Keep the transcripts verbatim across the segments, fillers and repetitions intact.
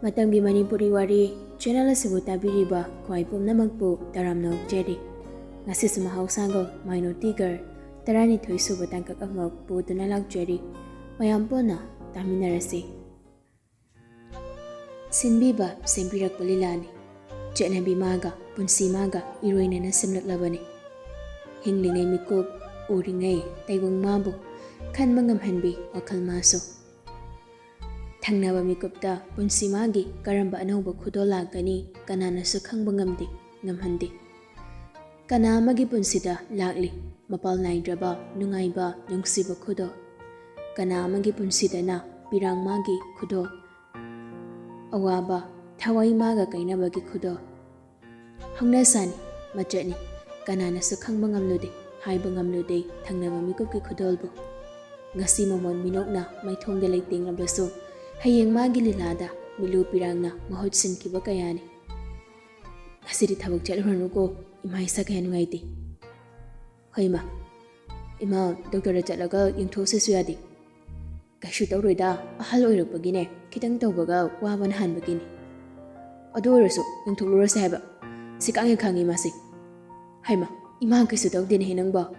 ꯃꯇꯝꯒꯤ ꯃꯅꯤꯄꯨꯔꯤ ꯋꯥꯔꯤ ꯆꯦꯅꯦꯜ ꯑꯁꯤꯕꯨ ꯇꯥꯕꯤꯔꯤꯕ ꯈ꯭ꯋꯥꯏ ꯄꯨꯝꯅꯃꯛꯄꯨ ꯇꯔꯥꯝꯅ ꯑꯣꯛꯆꯔꯤ꯫ ꯉꯁꯤꯁꯨ ꯃꯍꯧꯁꯥꯒꯨꯝ ꯃꯥꯏꯅꯣꯇꯤ ꯒꯔꯜ ꯇꯔꯥꯅꯤꯊꯣꯏ ꯁꯨꯕ ꯇꯥꯡꯀꯛ ꯑꯃ ꯄꯨꯗꯨꯅ ꯂꯥꯛꯆꯔꯤ꯫ ꯃꯌꯥꯝ ꯄꯨꯟꯅ ꯇꯥꯃꯤꯟꯅꯔꯁꯤ꯫ ꯁꯤꯟꯕꯤꯕ ꯁꯦꯝꯕꯤꯔꯛꯄ ꯂꯤꯂꯥꯅꯤ꯫ ꯆꯠꯅꯕꯤ ꯃꯥꯒ ꯄꯨꯟꯁꯤ ꯃꯥꯒ ꯏꯔꯣꯏꯅꯅ ꯁꯦꯝꯂꯛꯂꯕꯅꯤ꯫ ꯍꯤꯡꯂꯤꯉꯩ ꯃꯤꯀꯨꯞ, ꯎꯔꯤꯉꯩ ꯇꯥꯏꯕꯪ ꯃꯥꯕꯨ ꯈꯟꯕ ꯉꯝꯍꯟꯕꯤ ꯋꯥꯈꯜ ꯃꯥꯁꯨ꯫ ꯊꯪꯅꯕ ꯃꯤꯀꯨꯞꯇ ꯄꯨꯟꯁꯤ ꯃꯥꯒꯤ ꯀꯔꯝꯕ ꯑꯅꯧꯕ ꯈꯨꯗꯣꯜ ꯂꯥꯛꯀꯅꯤ, ꯀꯅꯥꯅꯁꯨ ꯈꯪꯕ ꯉꯝꯗꯦ, ꯉꯝꯍꯟꯗꯦ꯫ ꯀꯅꯥ ꯑꯃꯒꯤ ꯄꯨꯟꯁꯤꯗ ꯂꯥꯛꯂꯤ ꯃꯄꯥꯜ ꯅꯥꯏꯗ꯭ꯔꯕ ꯅꯨꯡꯉꯥꯏꯕ ꯅꯨꯡꯁꯤꯕ ꯈꯨꯗꯣꯜ? ꯀꯅꯥ ꯑꯃꯒꯤ ꯄꯨꯟꯁꯤꯗꯅ ꯄꯤꯔꯥꯡ ꯃꯥꯒꯤ ꯈꯨꯗꯣꯜ? ꯑꯋꯥꯕ ꯊꯋꯥꯏ ꯃꯥꯒ ꯀꯥꯏꯅꯕꯒꯤ ꯈꯨꯗꯣꯜ? ꯍꯧꯅꯁꯥꯅꯤ, ꯃꯆꯠꯅꯤ, ꯀꯅꯥꯅꯁꯨ ꯈꯪꯕ ꯉꯝꯂꯨꯗꯦ, ꯍꯥꯏꯕ ꯉꯝꯂꯨꯗꯦ ꯊꯪꯅꯕ ꯃꯤꯀꯨꯞꯀꯤ ꯈꯨꯗꯣꯜꯕꯨ꯫ ꯉꯁꯤ ꯃꯃꯣꯟ ꯃꯤꯅꯣꯛꯅ ꯃꯥꯏꯊꯣꯡꯗ ꯂꯩꯇꯦꯡꯂꯕꯁꯨ, ꯍꯌꯦꯡ ꯃꯥꯒꯤ ꯂꯤꯂꯥꯗ ꯃꯤꯠꯂꯨ ꯄꯤꯔꯥꯡꯅ ꯃꯍꯨꯠ ꯁꯤꯟꯈꯤꯕ ꯀꯌꯥꯅꯤ꯫ "ꯉꯁꯤꯗꯤ ꯊꯕꯛ ꯆꯠꯂꯨꯔꯅꯨꯀꯣ, ꯏꯃꯥ ꯏꯁꯥ ꯀꯌꯥ ꯅꯨꯡꯉꯥꯏꯇꯦ꯫" "ꯍꯣꯏ ꯏꯃꯥ, ꯏꯃꯥ, ꯗꯣꯛꯇꯔꯗ ꯆꯠꯂꯒ ꯌꯦꯡꯊꯣꯛꯎꯁꯤꯁꯨ ꯌꯥꯗꯦ꯫" "ꯀꯩꯁꯨ ꯇꯧꯔꯣꯏꯗ, ꯑꯍꯜ ꯑꯣꯏꯔꯛꯄꯒꯤꯅꯦ, ꯈꯤꯇꯪ ꯇꯧꯕꯒ ꯋꯥꯕꯅ ꯍꯥꯟꯕꯒꯤꯅꯤ꯫" "ꯑꯗꯨ ꯑꯣꯏꯔꯁꯨ ꯌꯦꯡꯊꯣꯛꯂꯨꯔꯁꯦ ꯍꯥꯏꯕ, ꯁꯤ ꯀꯥꯡꯉꯦ ꯈꯥꯡꯉꯤ ꯃꯥꯁꯦ꯫" "ꯍꯩꯃꯥ, ꯏꯃꯥ ꯀꯩꯁꯨ ꯇꯧꯗꯦꯅꯦꯍꯦ ꯅꯪꯕꯣ꯫"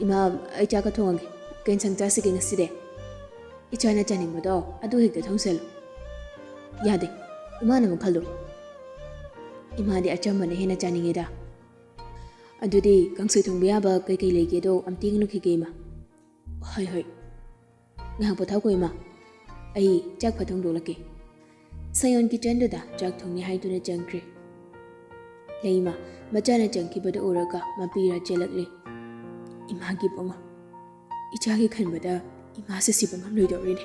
"ꯏꯃꯥ, ꯑꯩ ꯆꯥꯛꯀ ꯊꯣꯡꯉꯒꯦ, ꯀꯩ ꯏꯟꯁꯥꯡ ꯆꯥꯁꯤꯒꯦ ꯉꯁꯤꯗꯤ?" "ꯏꯆꯥꯅ ꯆꯥꯅꯤꯡꯕꯗꯣ ꯑꯗꯨ ꯍꯦꯛꯇ ꯊꯣꯡꯁꯜꯂꯨ꯫" "ꯌꯥꯗꯦ, ꯏꯃꯥꯅ ꯑꯃꯨꯛ ꯈꯜꯂꯨ꯫" "ꯏꯃꯥꯗꯤ ꯑꯆꯝꯕꯅ ꯍꯦꯟꯅ ꯆꯥꯅꯤꯡꯉꯤꯗ꯫" "ꯑꯗꯨꯗꯤ ꯀꯥꯡꯁꯣꯏ ꯊꯣꯡꯕ ꯌꯥꯕ ꯀꯩꯀꯩ ꯂꯩꯒꯦꯗꯣ ꯑꯝꯇ ꯌꯦꯡꯂꯨꯈꯤꯒꯦ ꯏꯃꯥ꯫" "ꯍꯣꯏ ꯍꯣꯏ, ꯉꯥꯏꯍꯥꯛ ꯄꯣꯊꯥꯎꯀꯣ ꯏꯃꯥ, ꯑꯩ ꯆꯥꯛ ꯐꯠ ꯊꯣꯡꯗꯣꯛꯂꯛꯀꯦ꯫" ꯁꯌꯣꯟ ꯀꯤꯆꯟꯗꯨꯗ ꯆꯥꯛ ꯊꯣꯡꯅꯤ ꯍꯥꯏꯗꯨꯅ ꯆꯪꯈ꯭ꯔꯦ꯫ ꯂꯩꯃ ꯃꯆꯥꯅ ꯆꯪꯈꯤꯕꯗꯨ ꯎꯔꯒ ꯃꯄꯤꯔꯥ ꯆꯦꯜꯂꯛꯂꯦ꯫ "ꯏꯃꯥꯒꯤ ꯏꯕꯨꯡꯉꯣ, ꯏꯆꯥꯒꯤ ꯈꯟꯕꯗ ꯏꯃꯥꯁꯦ ꯁꯤꯕ ꯉꯝꯂꯣꯏꯗꯧꯔꯤꯅꯦ꯫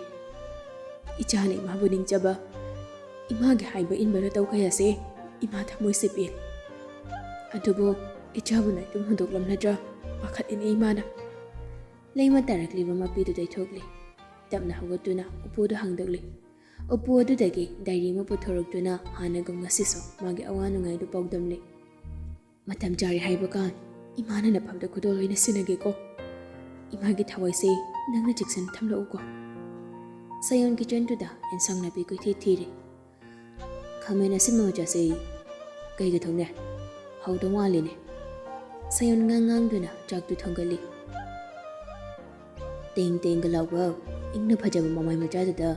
ꯏꯆꯥꯅ ꯏꯃꯥꯕꯨ ꯅꯤꯡꯖꯕ, ꯏꯃꯥꯒꯤ ꯍꯥꯏꯕ ꯏꯟꯕ ꯅꯇꯧ ꯀꯌꯥꯁꯦ ꯏꯃꯥ ꯊꯃꯣꯏꯁꯦ ꯄꯦꯜꯂꯦ꯫ ꯑꯗꯨꯕꯨ ꯏꯆꯥꯕꯨ ꯅꯥꯏꯇꯣꯝ ꯍꯨꯟꯗꯣꯛꯂꯝꯂꯗ꯭ꯔꯥ ꯄꯥꯈꯠꯂꯤꯅꯦ ꯏꯃꯥꯅ꯫" ꯂꯩꯃ ꯇꯥꯔꯛꯂꯤꯕ ꯃꯄꯤꯗꯨ ꯇꯩꯊꯣꯛꯂꯦ꯫ ꯇꯞꯅ ꯍꯧꯒꯠꯇꯨꯅ ꯎꯄꯨꯗꯨ ꯍꯥꯡꯗꯣꯛꯂꯦ꯫ ꯎꯄꯨ ꯑꯗꯨꯗꯒꯤ ꯗꯥꯏꯔꯤ ꯑꯃ ꯄꯨꯊꯣꯔꯛꯇꯨꯅ ꯍꯥꯟꯅꯒꯨꯝ ꯉꯁꯤꯁꯨ ꯃꯥꯒꯤ ꯑꯋꯥ ꯅꯨꯡꯉꯥꯏꯗꯨ ꯄꯥꯎꯗꯝꯂꯦ꯫ "ꯃꯇꯝ ꯆꯥꯔꯦ ꯍꯥꯏꯕ ꯀꯥꯟ ꯏꯃꯥꯅ ꯅꯐꯝꯗ ꯈꯨꯗꯣꯜ ꯑꯣꯏꯅ ꯁꯤꯟꯅꯒꯦꯀꯣ꯫ ꯏꯃꯥꯒꯤ ꯊꯋꯥꯏꯁꯦ ꯅꯪꯅ ꯆꯦꯛꯁꯤꯟꯅ ꯊꯝꯂꯛꯎꯀꯣ꯫" ꯁꯌꯣꯟ ꯀꯤꯆꯟꯗꯨꯗ ꯑꯦꯟꯁꯥꯡ ꯅꯥꯄꯤ ꯀꯣꯏꯊꯤ ꯊꯤꯔꯦ꯫ ꯈꯥꯃꯦꯟ ꯑꯁꯤꯟꯕ ꯃꯆꯥꯁꯦ ꯀꯩꯒ ꯊꯣꯡꯅꯦ? ꯍꯥꯎꯗꯧ ꯃꯥꯜꯂꯤꯅꯦ꯫ ꯁꯌꯣꯟ ꯉꯥꯡ ꯉꯥꯡꯗꯨꯅ ꯆꯥꯛꯇꯨ ꯊꯣꯡꯒꯠꯂꯤ꯫ ꯇꯦꯡ ꯇꯦꯡꯒ ꯂꯥꯎꯕ ꯏꯪꯅ ꯐꯖꯕ ꯃꯃꯥꯏ ꯃꯆꯥꯗꯨꯗ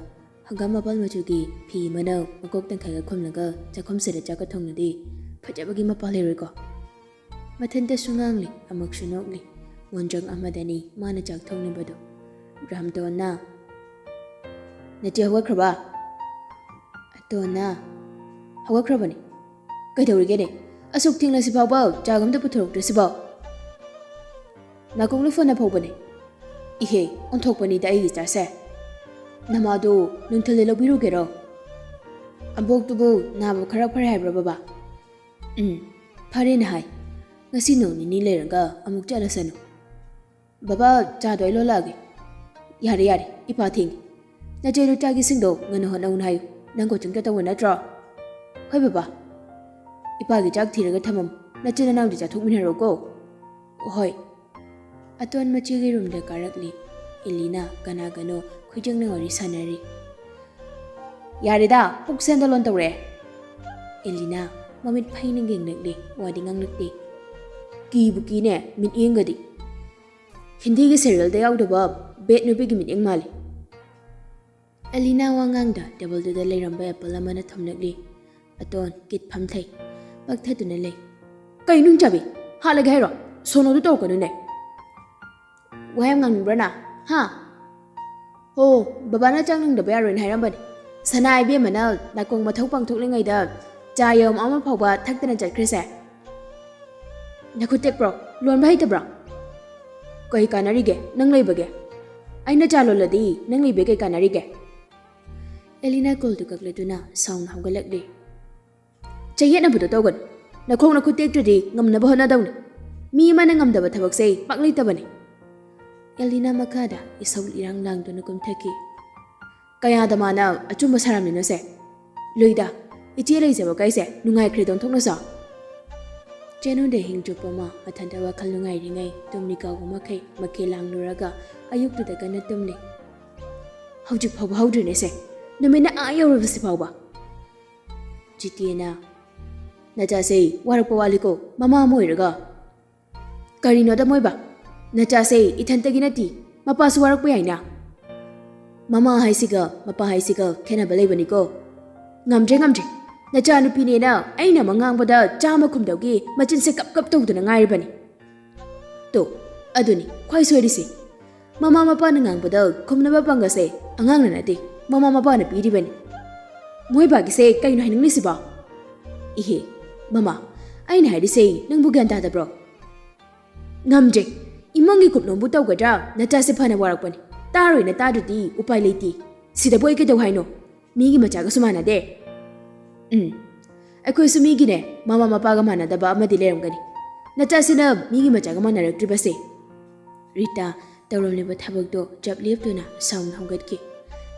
ꯍꯪꯒꯥꯝ ꯃꯄꯥꯜ ꯃꯆꯨꯒꯤ ꯐꯤ ꯑꯃꯅ ꯃꯀꯣꯛ ꯇꯪꯈꯥꯏꯒ ꯈꯨꯝꯂꯒ ꯆꯥꯛꯈꯨꯝꯁꯤꯗ ꯆꯥꯛꯀ ꯊꯣꯡꯂꯗꯤ ꯐꯖꯕꯒꯤ ꯃꯄꯥ ꯂꯩꯔꯣꯏꯀꯣ? ꯃꯊꯟꯇꯁꯨ ꯉꯥꯡꯂꯤ, ꯑꯃꯨꯛꯁꯨ ꯅꯣꯛꯂꯤ꯫ ꯃꯣꯟꯖꯪ ꯑꯃꯗꯅꯤ ꯃꯥꯅ ꯆꯥꯛ ꯊꯣꯡꯂꯤꯕꯗꯨ꯫ ꯔꯥꯝꯇꯣꯟꯅ, "ꯅꯆꯦ ꯍꯧꯒꯠꯈ꯭ꯔꯕ?" ꯑꯇꯣꯟꯅ, "ꯍꯧꯒꯠꯈ꯭ꯔꯕꯅꯤ꯫ ꯀꯩꯗꯧꯔꯤꯒꯦꯅꯦ? ꯑꯁꯨꯛ ꯊꯦꯡꯂꯁꯤ ꯐꯥꯎꯕ ꯆꯥꯒ ꯑꯝꯇ ꯄꯨꯊꯣꯔꯛꯇ꯭ꯔꯤꯁꯤꯕꯣ?" ꯅꯥꯀꯣꯡꯅ ꯐꯅ ꯐꯧꯕꯅꯦ꯫ "ꯏꯍꯦ, ꯑꯣꯟꯊꯣꯛꯄꯅꯤꯗ ꯑꯩꯒꯤ ꯆꯥꯁꯦ꯫ ꯅꯃꯥꯗꯨ ꯅꯨꯡꯊꯤꯜꯗ ꯂꯧꯕꯤꯔꯨꯒꯦꯔꯣ? ꯑꯕꯣꯛꯇꯨꯕꯨ ꯅꯥꯕ ꯈꯔ ꯐꯔꯦ ꯍꯥꯏꯕ꯭ꯔꯣ, ꯕꯕꯥ?" "ꯎꯝ, ꯐꯔꯦꯅ ꯍꯥꯏ꯫ ꯉꯁꯤ ꯅꯣꯡ ꯅꯤꯅꯤ ꯂꯩꯔꯒ ꯑꯃꯨꯛ ꯆꯠꯂꯁꯅꯨ꯫ ꯕꯕꯥ, ꯆꯥꯗꯣ ꯑꯩ ꯂꯣꯜꯂꯛꯑꯒꯦ꯫" "ꯌꯥꯔꯦ, ꯌꯥꯔꯦ, ꯏꯄꯥ ꯊꯦꯡꯉꯦ꯫ ꯅꯆꯦꯗꯣ ꯆꯥꯛ ꯏꯁꯤꯡꯗꯣ ꯉꯟꯅ ꯍꯣꯠꯅꯧꯅ ꯍꯥꯏꯌꯨ꯫ ꯅꯪ ꯀꯣꯆꯤꯡ ꯆꯠꯇꯧꯕ ꯅꯠꯇ꯭ꯔꯣ?" "ꯍꯣꯏ ꯕꯕꯥ꯫" "ꯏꯄꯥꯒꯤ ꯆꯥꯛ ꯊꯤꯔꯒ ꯊꯝꯃꯝꯃꯨ꯫ ꯅꯆꯤꯟ ꯅꯅꯥꯎꯗꯤ ꯆꯥꯊꯣꯛꯃꯤꯟꯅꯔꯣꯀꯣ꯫" "ꯍꯣꯏ꯫" ꯑꯇꯣꯟ ꯃꯆꯦꯒꯤ ꯔꯨꯝꯗ ꯀꯥꯔꯛꯂꯤ꯫ ꯑꯦꯂꯤꯅꯥ ꯀꯅꯥꯒꯅꯣ ꯈꯣꯏꯖꯪꯅ ꯋꯥꯔꯤ ꯁꯥꯟꯅꯔꯤ꯫ "ꯌꯥꯔꯦꯗ, ꯄꯨꯛ ꯁꯦꯟꯗ ꯂꯣꯟ ꯇꯧꯔꯛꯑꯦ꯫" ꯑꯦꯂꯤꯅꯥ ꯃꯃꯤꯠ ꯐꯩꯅ ꯌꯦꯡꯂꯛꯂꯤ, ꯋꯥꯗꯤ ꯉꯥꯡꯂꯛꯇꯦ꯫ "ꯀꯤꯕꯨ ꯀꯤꯅꯦ, ꯃꯤꯠꯌꯦꯡꯒꯗꯤ꯫ ꯍꯤꯟꯗꯤꯒꯤ ꯁꯦꯔꯤꯌꯦꯜꯗ ꯌꯥꯎꯗꯕ ꯕꯦꯠ ꯅꯨꯄꯤꯒꯤ ꯃꯤꯠꯌꯦꯡ ꯃꯥꯜꯂꯤ꯫" ꯑꯦꯂꯤꯅꯥ ꯋꯥ ꯉꯥꯡꯗ ꯇꯦꯕꯜꯗꯨꯗ ꯂꯩꯔꯝꯕ ꯑꯦꯄꯜ ꯑꯃꯅ ꯊꯝꯂꯛꯂꯤ꯫ ꯑꯇꯣꯟ ꯀꯤꯠ ꯐꯝꯊꯩ, ꯄꯛꯊꯗꯨꯅ ꯂꯩ꯫ "ꯀꯩꯅꯣ ꯍꯤꯡꯆꯥꯕꯤ? ꯍꯥꯠꯂꯒꯦ ꯍꯥꯏꯔꯣ? ꯁꯣꯅꯣꯗꯨ ꯇꯧꯔꯛꯀꯅꯨꯅꯦ꯫" "ꯋꯥ ꯌꯥꯝ ꯉꯥꯡꯅꯤꯡꯕ꯭ꯔꯥ ꯅꯪ? ꯍꯥ? ꯍꯣ, ꯕꯕꯥꯅ ꯆꯥꯛ ꯅꯪꯗꯕ ꯌꯥꯔꯣꯏꯅ ꯍꯥꯏꯔꯝꯕꯅꯤ꯫ ꯁꯅꯥ ꯏꯕꯦꯝꯃꯅ ꯅꯥꯀꯣꯡ ꯃꯊꯧ ꯄꯥꯡꯊꯣꯛꯂꯤꯉꯩꯗ ꯆꯥ ꯌꯦꯔꯨꯝ ꯑꯃ ꯐꯥꯎꯕ ꯊꯛꯇꯅ ꯆꯠꯈ꯭ꯔꯤꯁꯦ꯫ ꯅꯈꯨꯠ ꯇꯦꯛꯄ꯭ꯔꯣ? ꯂꯣꯟꯕ ꯍꯩꯇꯕ꯭ꯔꯣ? ꯀꯩ ꯀꯥꯟꯅꯔꯤꯒꯦ ꯅꯪ ꯂꯩꯕꯒꯦ? ꯑꯩꯅ ꯆꯥ ꯂꯣꯜꯂꯗꯤ ꯅꯪ ꯂꯩꯕꯒꯤ ꯀꯩ ꯀꯥꯟꯅꯔꯤꯒꯦ?" ꯑꯦꯂꯤꯅꯥ ꯀꯣꯜꯗꯨ ꯀꯛꯂꯗꯨꯅ ꯁꯥꯎꯅ ꯍꯧꯒꯠꯂꯛꯂꯤ꯫ "ꯆꯌꯦꯠꯅꯕꯗꯣ ꯇꯧꯒꯅꯨ꯫ ꯅꯈꯣꯡ ꯅꯈꯨꯠ ꯇꯦꯛꯇ꯭ꯔꯗꯤ ꯉꯝꯅꯕ ꯍꯣꯠꯅꯗꯧꯅꯤ꯫ ꯃꯤ ꯑꯃꯅ ꯉꯝꯗꯕ ꯊꯕꯛꯁꯦ ꯄꯥꯛ ꯂꯩꯇꯕꯅꯤ꯫" ꯑꯦꯂꯤꯅꯥ ꯃꯈꯥꯗ ꯏꯁꯧ ꯏꯔꯥꯡ ꯂꯥꯡꯗꯨꯅ ꯀꯨꯝꯊꯈꯤ꯫ "ꯀꯌꯥꯗ ꯃꯥꯅ ꯑꯆꯨꯝꯕ ꯁꯥꯔꯝꯃꯤꯅꯣꯁꯦ? ꯂꯨꯏꯗ, ꯏꯆꯦ ꯂꯩꯖꯕ ꯀꯩꯁꯦ ꯅꯨꯡꯉꯥꯏꯈ꯭ꯔꯦꯗꯣ ꯑꯣꯟꯊꯣꯛꯅꯁꯨ꯫" ꯆꯦꯅꯨꯗ ꯍꯤꯡ ꯆꯨꯞꯄ ꯑꯃ ꯃꯊꯟꯇ ꯋꯥꯈꯜ ꯅꯨꯡꯉꯥꯏꯔꯤꯉꯩ ꯇꯨꯝꯃꯤ ꯀꯥꯎꯕ ꯃꯈꯩ ꯃꯈꯦꯜ ꯂꯥꯡꯂꯨꯔꯒ ꯑꯌꯨꯛꯇꯨꯗ ꯀꯟꯅ ꯇꯨꯝꯂꯤ꯫ "ꯍꯧꯖꯤꯛ ꯐꯥꯎꯕ ꯍꯧꯗ꯭ꯔꯤꯅꯦꯁꯦ, ꯅꯨꯃꯤꯠꯅ ꯑꯥ ꯌꯧꯔꯕꯁꯤ ꯐꯥꯎꯕ꯫" ꯖꯤꯇꯦꯅ, "ꯅꯆꯥꯁꯦ ꯋꯥꯔꯛꯄ ꯋꯥꯠꯂꯤꯀꯣ, ꯃꯃꯥ ꯑꯃ ꯑꯣꯏꯔꯒ꯫ ꯀꯔꯤꯅꯣꯗ ꯃꯣꯏꯕ? ꯅꯆꯥꯁꯦ ꯏꯊꯟꯇꯒꯤ ꯅꯠꯇꯦ, ꯃꯄꯥꯁꯨ ꯋꯥꯔꯛꯄ ꯌꯥꯏꯅ꯫ ꯃꯃꯥ ꯍꯥꯏꯁꯤꯒ ꯃꯄꯥ ꯍꯥꯏꯁꯤꯒ ꯈꯦꯠꯅꯕ ꯂꯩꯕꯅꯤꯀꯣ꯫ ꯉꯝꯗ꯭ꯔꯦ, ꯉꯝꯗ꯭ꯔꯦ꯫ ꯅꯆꯥꯅꯨꯄꯤꯅꯦꯅ ꯑꯩꯅ ꯑꯃ ꯉꯥꯡꯕꯗ ꯆꯥꯝꯃ ꯈꯨꯝꯗꯧꯒꯤ ꯃꯆꯤꯟꯁꯦ ꯀꯞ ꯀꯞ ꯇꯧꯗꯨꯅ ꯉꯥꯏꯔꯤꯕꯅꯤ꯫ ꯇꯣ, ꯑꯗꯨꯅꯤ ꯈ꯭ꯋꯥꯏ ꯁꯣꯏꯔꯤꯁꯦ꯫ ꯃꯃꯥ ꯃꯄꯥꯅ ꯉꯥꯡꯕꯗ ꯈꯨꯝꯅꯕ ꯄꯥꯡꯒꯜꯁꯦ ꯑꯉꯥꯡꯅ ꯅꯠꯇꯦ, ꯃꯃꯥ ꯃꯄꯥꯅ ꯄꯤꯔꯤꯕꯅꯤ꯫ ꯃꯣꯏꯕꯥꯒꯤꯁꯦ ꯀꯩꯅꯣ ꯍꯥꯏꯅꯤꯡꯂꯤꯁꯤꯕꯣ?" "ꯏꯍꯦ, ꯃꯃꯥ, ꯑꯩꯅ ꯍꯥꯏꯔꯤꯁꯦ ꯅꯪꯕꯨ ꯒ꯭ꯌꯥꯟ ꯇꯥꯗꯕ꯭ꯔꯣ?" "ꯉꯝꯗ꯭ꯔꯦ꯫ ꯏꯃꯨꯡꯒꯤ ꯀꯨꯞꯅꯣꯝꯕꯨ ꯇꯧꯒꯗ꯭ꯔꯥ? ꯅꯆꯥꯁꯦ ꯐꯅ ꯋꯥꯔꯛꯄꯅꯤ꯫ ꯇꯥꯔꯣꯏꯅ ꯇꯥꯗ꯭ꯔꯗꯤ ꯎꯄꯥꯏ ꯂꯩꯇꯦ꯫ ꯁꯤꯗꯕꯨ ꯑꯩ ꯀꯩꯗꯧ ꯍꯥꯏꯅꯣ? ꯃꯤꯒꯤ ꯃꯆꯥꯒꯁꯨ ꯃꯥꯟꯅꯗꯦ꯫" "ꯎꯝ, ꯑꯩꯈꯣꯏꯁꯨ ꯃꯤꯒꯤꯅꯦ, ꯃꯃꯥ ꯃꯄꯥꯒ ꯃꯥꯟꯅꯗꯕ ꯑꯃꯗꯤ ꯂꯩꯔꯝꯒꯅꯤ꯫ ꯅꯆꯥꯁꯤꯅ ꯃꯤꯒꯤ ꯃꯆꯥꯒ ꯃꯥꯟꯅꯔꯛꯇ꯭ꯔꯤꯕꯁꯦ꯫" ꯔꯤꯇꯥ ꯇꯧꯔꯝꯂꯤꯕ ꯊꯕꯛꯇꯣ ꯆꯞ ꯂꯦꯞꯇꯨꯅ ꯁꯥꯎꯅ ꯍꯧꯒꯠꯈꯤ꯫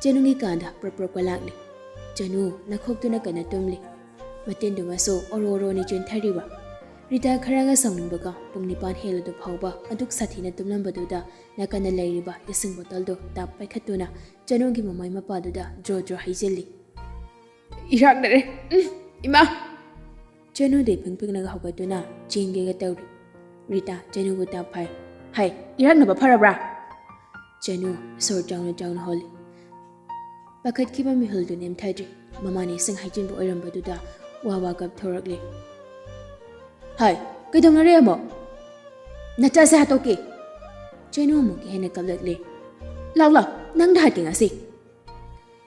ꯆꯅꯨꯒꯤ ꯀꯥꯗ ꯄ꯭ꯔꯞ ꯄ꯭ꯔꯞꯀ ꯂꯥꯛꯂꯤ꯫ ꯆꯅꯨ ꯅꯈꯣꯛꯇꯨꯅ ꯀꯟꯅ ꯇꯨꯝꯂꯤ꯫ ꯃꯇꯤꯟꯗꯨꯃꯁꯨ ꯑꯣꯔꯣ ꯑꯣꯔꯣꯅꯤ ꯆꯦꯟꯊꯔꯤꯕ꯫ ꯔꯤꯇꯥ ꯈꯔꯒ ꯁꯥꯎꯅꯤꯡꯕꯒ ꯄꯨꯡ ꯅꯤꯄꯥꯟ ꯍꯦꯜꯂꯗꯨ ꯐꯥꯎꯕ ꯑꯗꯨꯛ ꯁꯥꯊꯤꯅ ꯇꯨꯝꯂꯝꯕꯗꯨꯗ ꯅꯥꯀꯟꯗ ꯂꯩꯔꯤꯕ ꯏꯁꯤꯡ ꯕꯣꯇꯜꯗꯨ ꯇꯥꯞ ꯄꯥꯏꯈꯠꯇꯨꯅ ꯆꯅꯨꯒꯤ ꯃꯃꯥꯏ ꯃꯄꯥꯗꯨꯗ ꯖ꯭ꯔꯣ ꯖ꯭ꯔꯣ ꯍꯩꯖꯤꯜꯂꯤ꯫ "ꯏꯔꯥꯛꯅꯔꯦ꯫ ꯎꯝ, ꯏꯃꯥ!" ꯆꯅꯨꯗꯤ ꯐꯤꯡ ꯐꯤꯡꯂꯒ ꯍꯧꯒꯠꯇꯨꯅ ꯆꯦꯟꯒꯦꯒ ꯇꯧꯔꯤ꯫ ꯔꯤꯇꯥ ꯆꯅꯨꯕꯨ ꯇꯥꯞ ꯐꯥꯏ꯫ "ꯍꯥꯏ, ꯏꯔꯥꯛꯅꯕ ꯐꯔꯕ꯭ꯔꯥ?" ꯆꯅꯨ ꯁꯣꯔ ꯆꯥꯎꯅ ꯆꯥꯎꯅ ꯍꯣꯜꯂꯤ꯫ ꯄꯥꯈꯠꯈꯤꯕ ꯃꯤꯍꯨꯜꯗꯨ ꯅꯦꯝꯊꯗ꯭ꯔꯤ꯫ ꯃꯃꯥꯅ ꯏꯁꯤꯡ ꯍꯩꯖꯤꯟꯕ ꯑꯣꯏꯔꯝꯕꯗꯨꯗ ꯋꯥ ꯋꯥ ꯀꯞꯊꯣꯔꯛꯂꯤ꯫ "ꯍꯥꯏ, ꯀꯩꯗꯧꯅꯔꯦ ꯑꯃꯨꯛ?" "ꯅꯆꯥꯁꯦ ꯍꯥꯠꯇꯣꯛꯀꯦ!" ꯆꯅꯨ ꯑꯃꯨꯛꯀ ꯍꯦꯟꯅ ꯀꯞꯂꯛꯂꯤ꯫ "ꯂꯥꯎ, ꯂꯥꯎ, ꯅꯪꯗ ꯍꯥꯠꯀꯦ ꯉꯁꯤ!"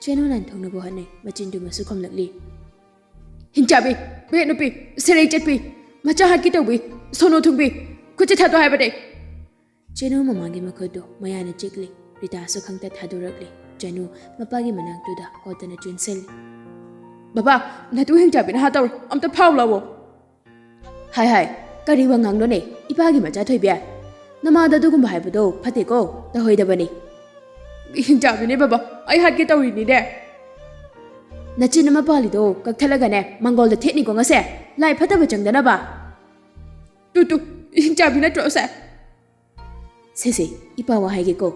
ꯆꯅꯨ ꯅꯥꯟꯊꯣꯛꯅꯕ ꯍꯣꯠꯅꯩ, ꯃꯆꯤꯟꯗꯨꯃꯁꯨ ꯈꯨꯝꯂꯛꯂꯤ꯫ "ꯍꯤꯡꯆꯥꯕꯤ, ꯕꯦꯠ ꯅꯨꯄꯤ, ꯁꯦꯔꯩ ꯆꯠꯄꯤ, ꯃꯆꯥ ꯍꯥꯠꯀꯦ ꯇꯧꯕꯤ, ꯁꯣꯅꯣ ꯊꯨꯡꯕꯤ, ꯈꯨꯠꯁꯦ ꯊꯥꯗꯣꯛ ꯍꯥꯏꯕꯅꯦ!" ꯆꯅꯨ ꯃꯃꯥꯒꯤ ꯃꯈꯨꯠꯇꯨ ꯃꯌꯥꯅ ꯆꯤꯛꯂꯤ꯫ ꯔꯤꯇꯥꯁꯨ ꯈꯪꯇ ꯊꯥꯗꯣꯔꯛꯂꯤ꯫ ꯆꯅꯨ ꯃꯄꯥꯒꯤ ꯃꯅꯥꯛꯇꯨꯗ ꯍꯣꯠꯇꯅ ꯆꯦꯟꯁꯤꯜꯂꯤ꯫ "ꯕꯕꯥ, ꯅꯇꯨ ꯍꯤꯡꯆꯥꯕꯤꯅ ꯍꯥꯠꯇꯧꯔꯦ, ꯑꯝꯇ ꯐꯥꯎ ꯂꯥꯛꯑꯣ!" "ꯍꯥꯏ, ꯍꯥꯏ, ꯀꯔꯤ ꯋꯥ ꯉꯥꯡꯅꯣꯅꯦ, ꯏꯄꯥꯒꯤ ꯃꯆꯥ ꯊꯣꯏꯕꯤ? ꯅꯃꯥꯗ ꯑꯗꯨꯒꯨꯝꯕ ꯍꯥꯏꯕꯗꯣ ꯐꯠꯇꯦꯀꯣ, ꯇꯧꯍꯩꯗꯕꯅꯤ꯫ ꯍꯤꯡꯆꯥꯕꯤꯅꯦ ꯕꯕꯥ, ꯑꯩ ꯍꯥꯠꯀꯦ ꯇꯧꯔꯤꯅꯤꯅꯦ!" "ꯅꯆꯤꯟ ꯑꯃ ꯄꯥꯜꯂꯤꯗꯣ ꯀꯛꯊꯠꯂꯒꯅꯦ, ꯃꯪꯒꯣꯜꯗ ꯊꯦꯠꯅꯤꯀꯣ ꯉꯁꯦ, ꯂꯥꯏ ꯐꯠꯇꯕ ꯆꯪꯗꯅꯕ!" "ꯇꯨ, ꯇꯨ, ꯍꯤꯡꯆꯥꯕꯤ ꯅꯠꯇ꯭ꯔꯣ ꯑꯁꯦ?" "ꯁꯦ, ꯁꯦ, ꯏꯄꯥ ꯋꯥ ꯍꯥꯏꯒꯦꯀꯣ꯫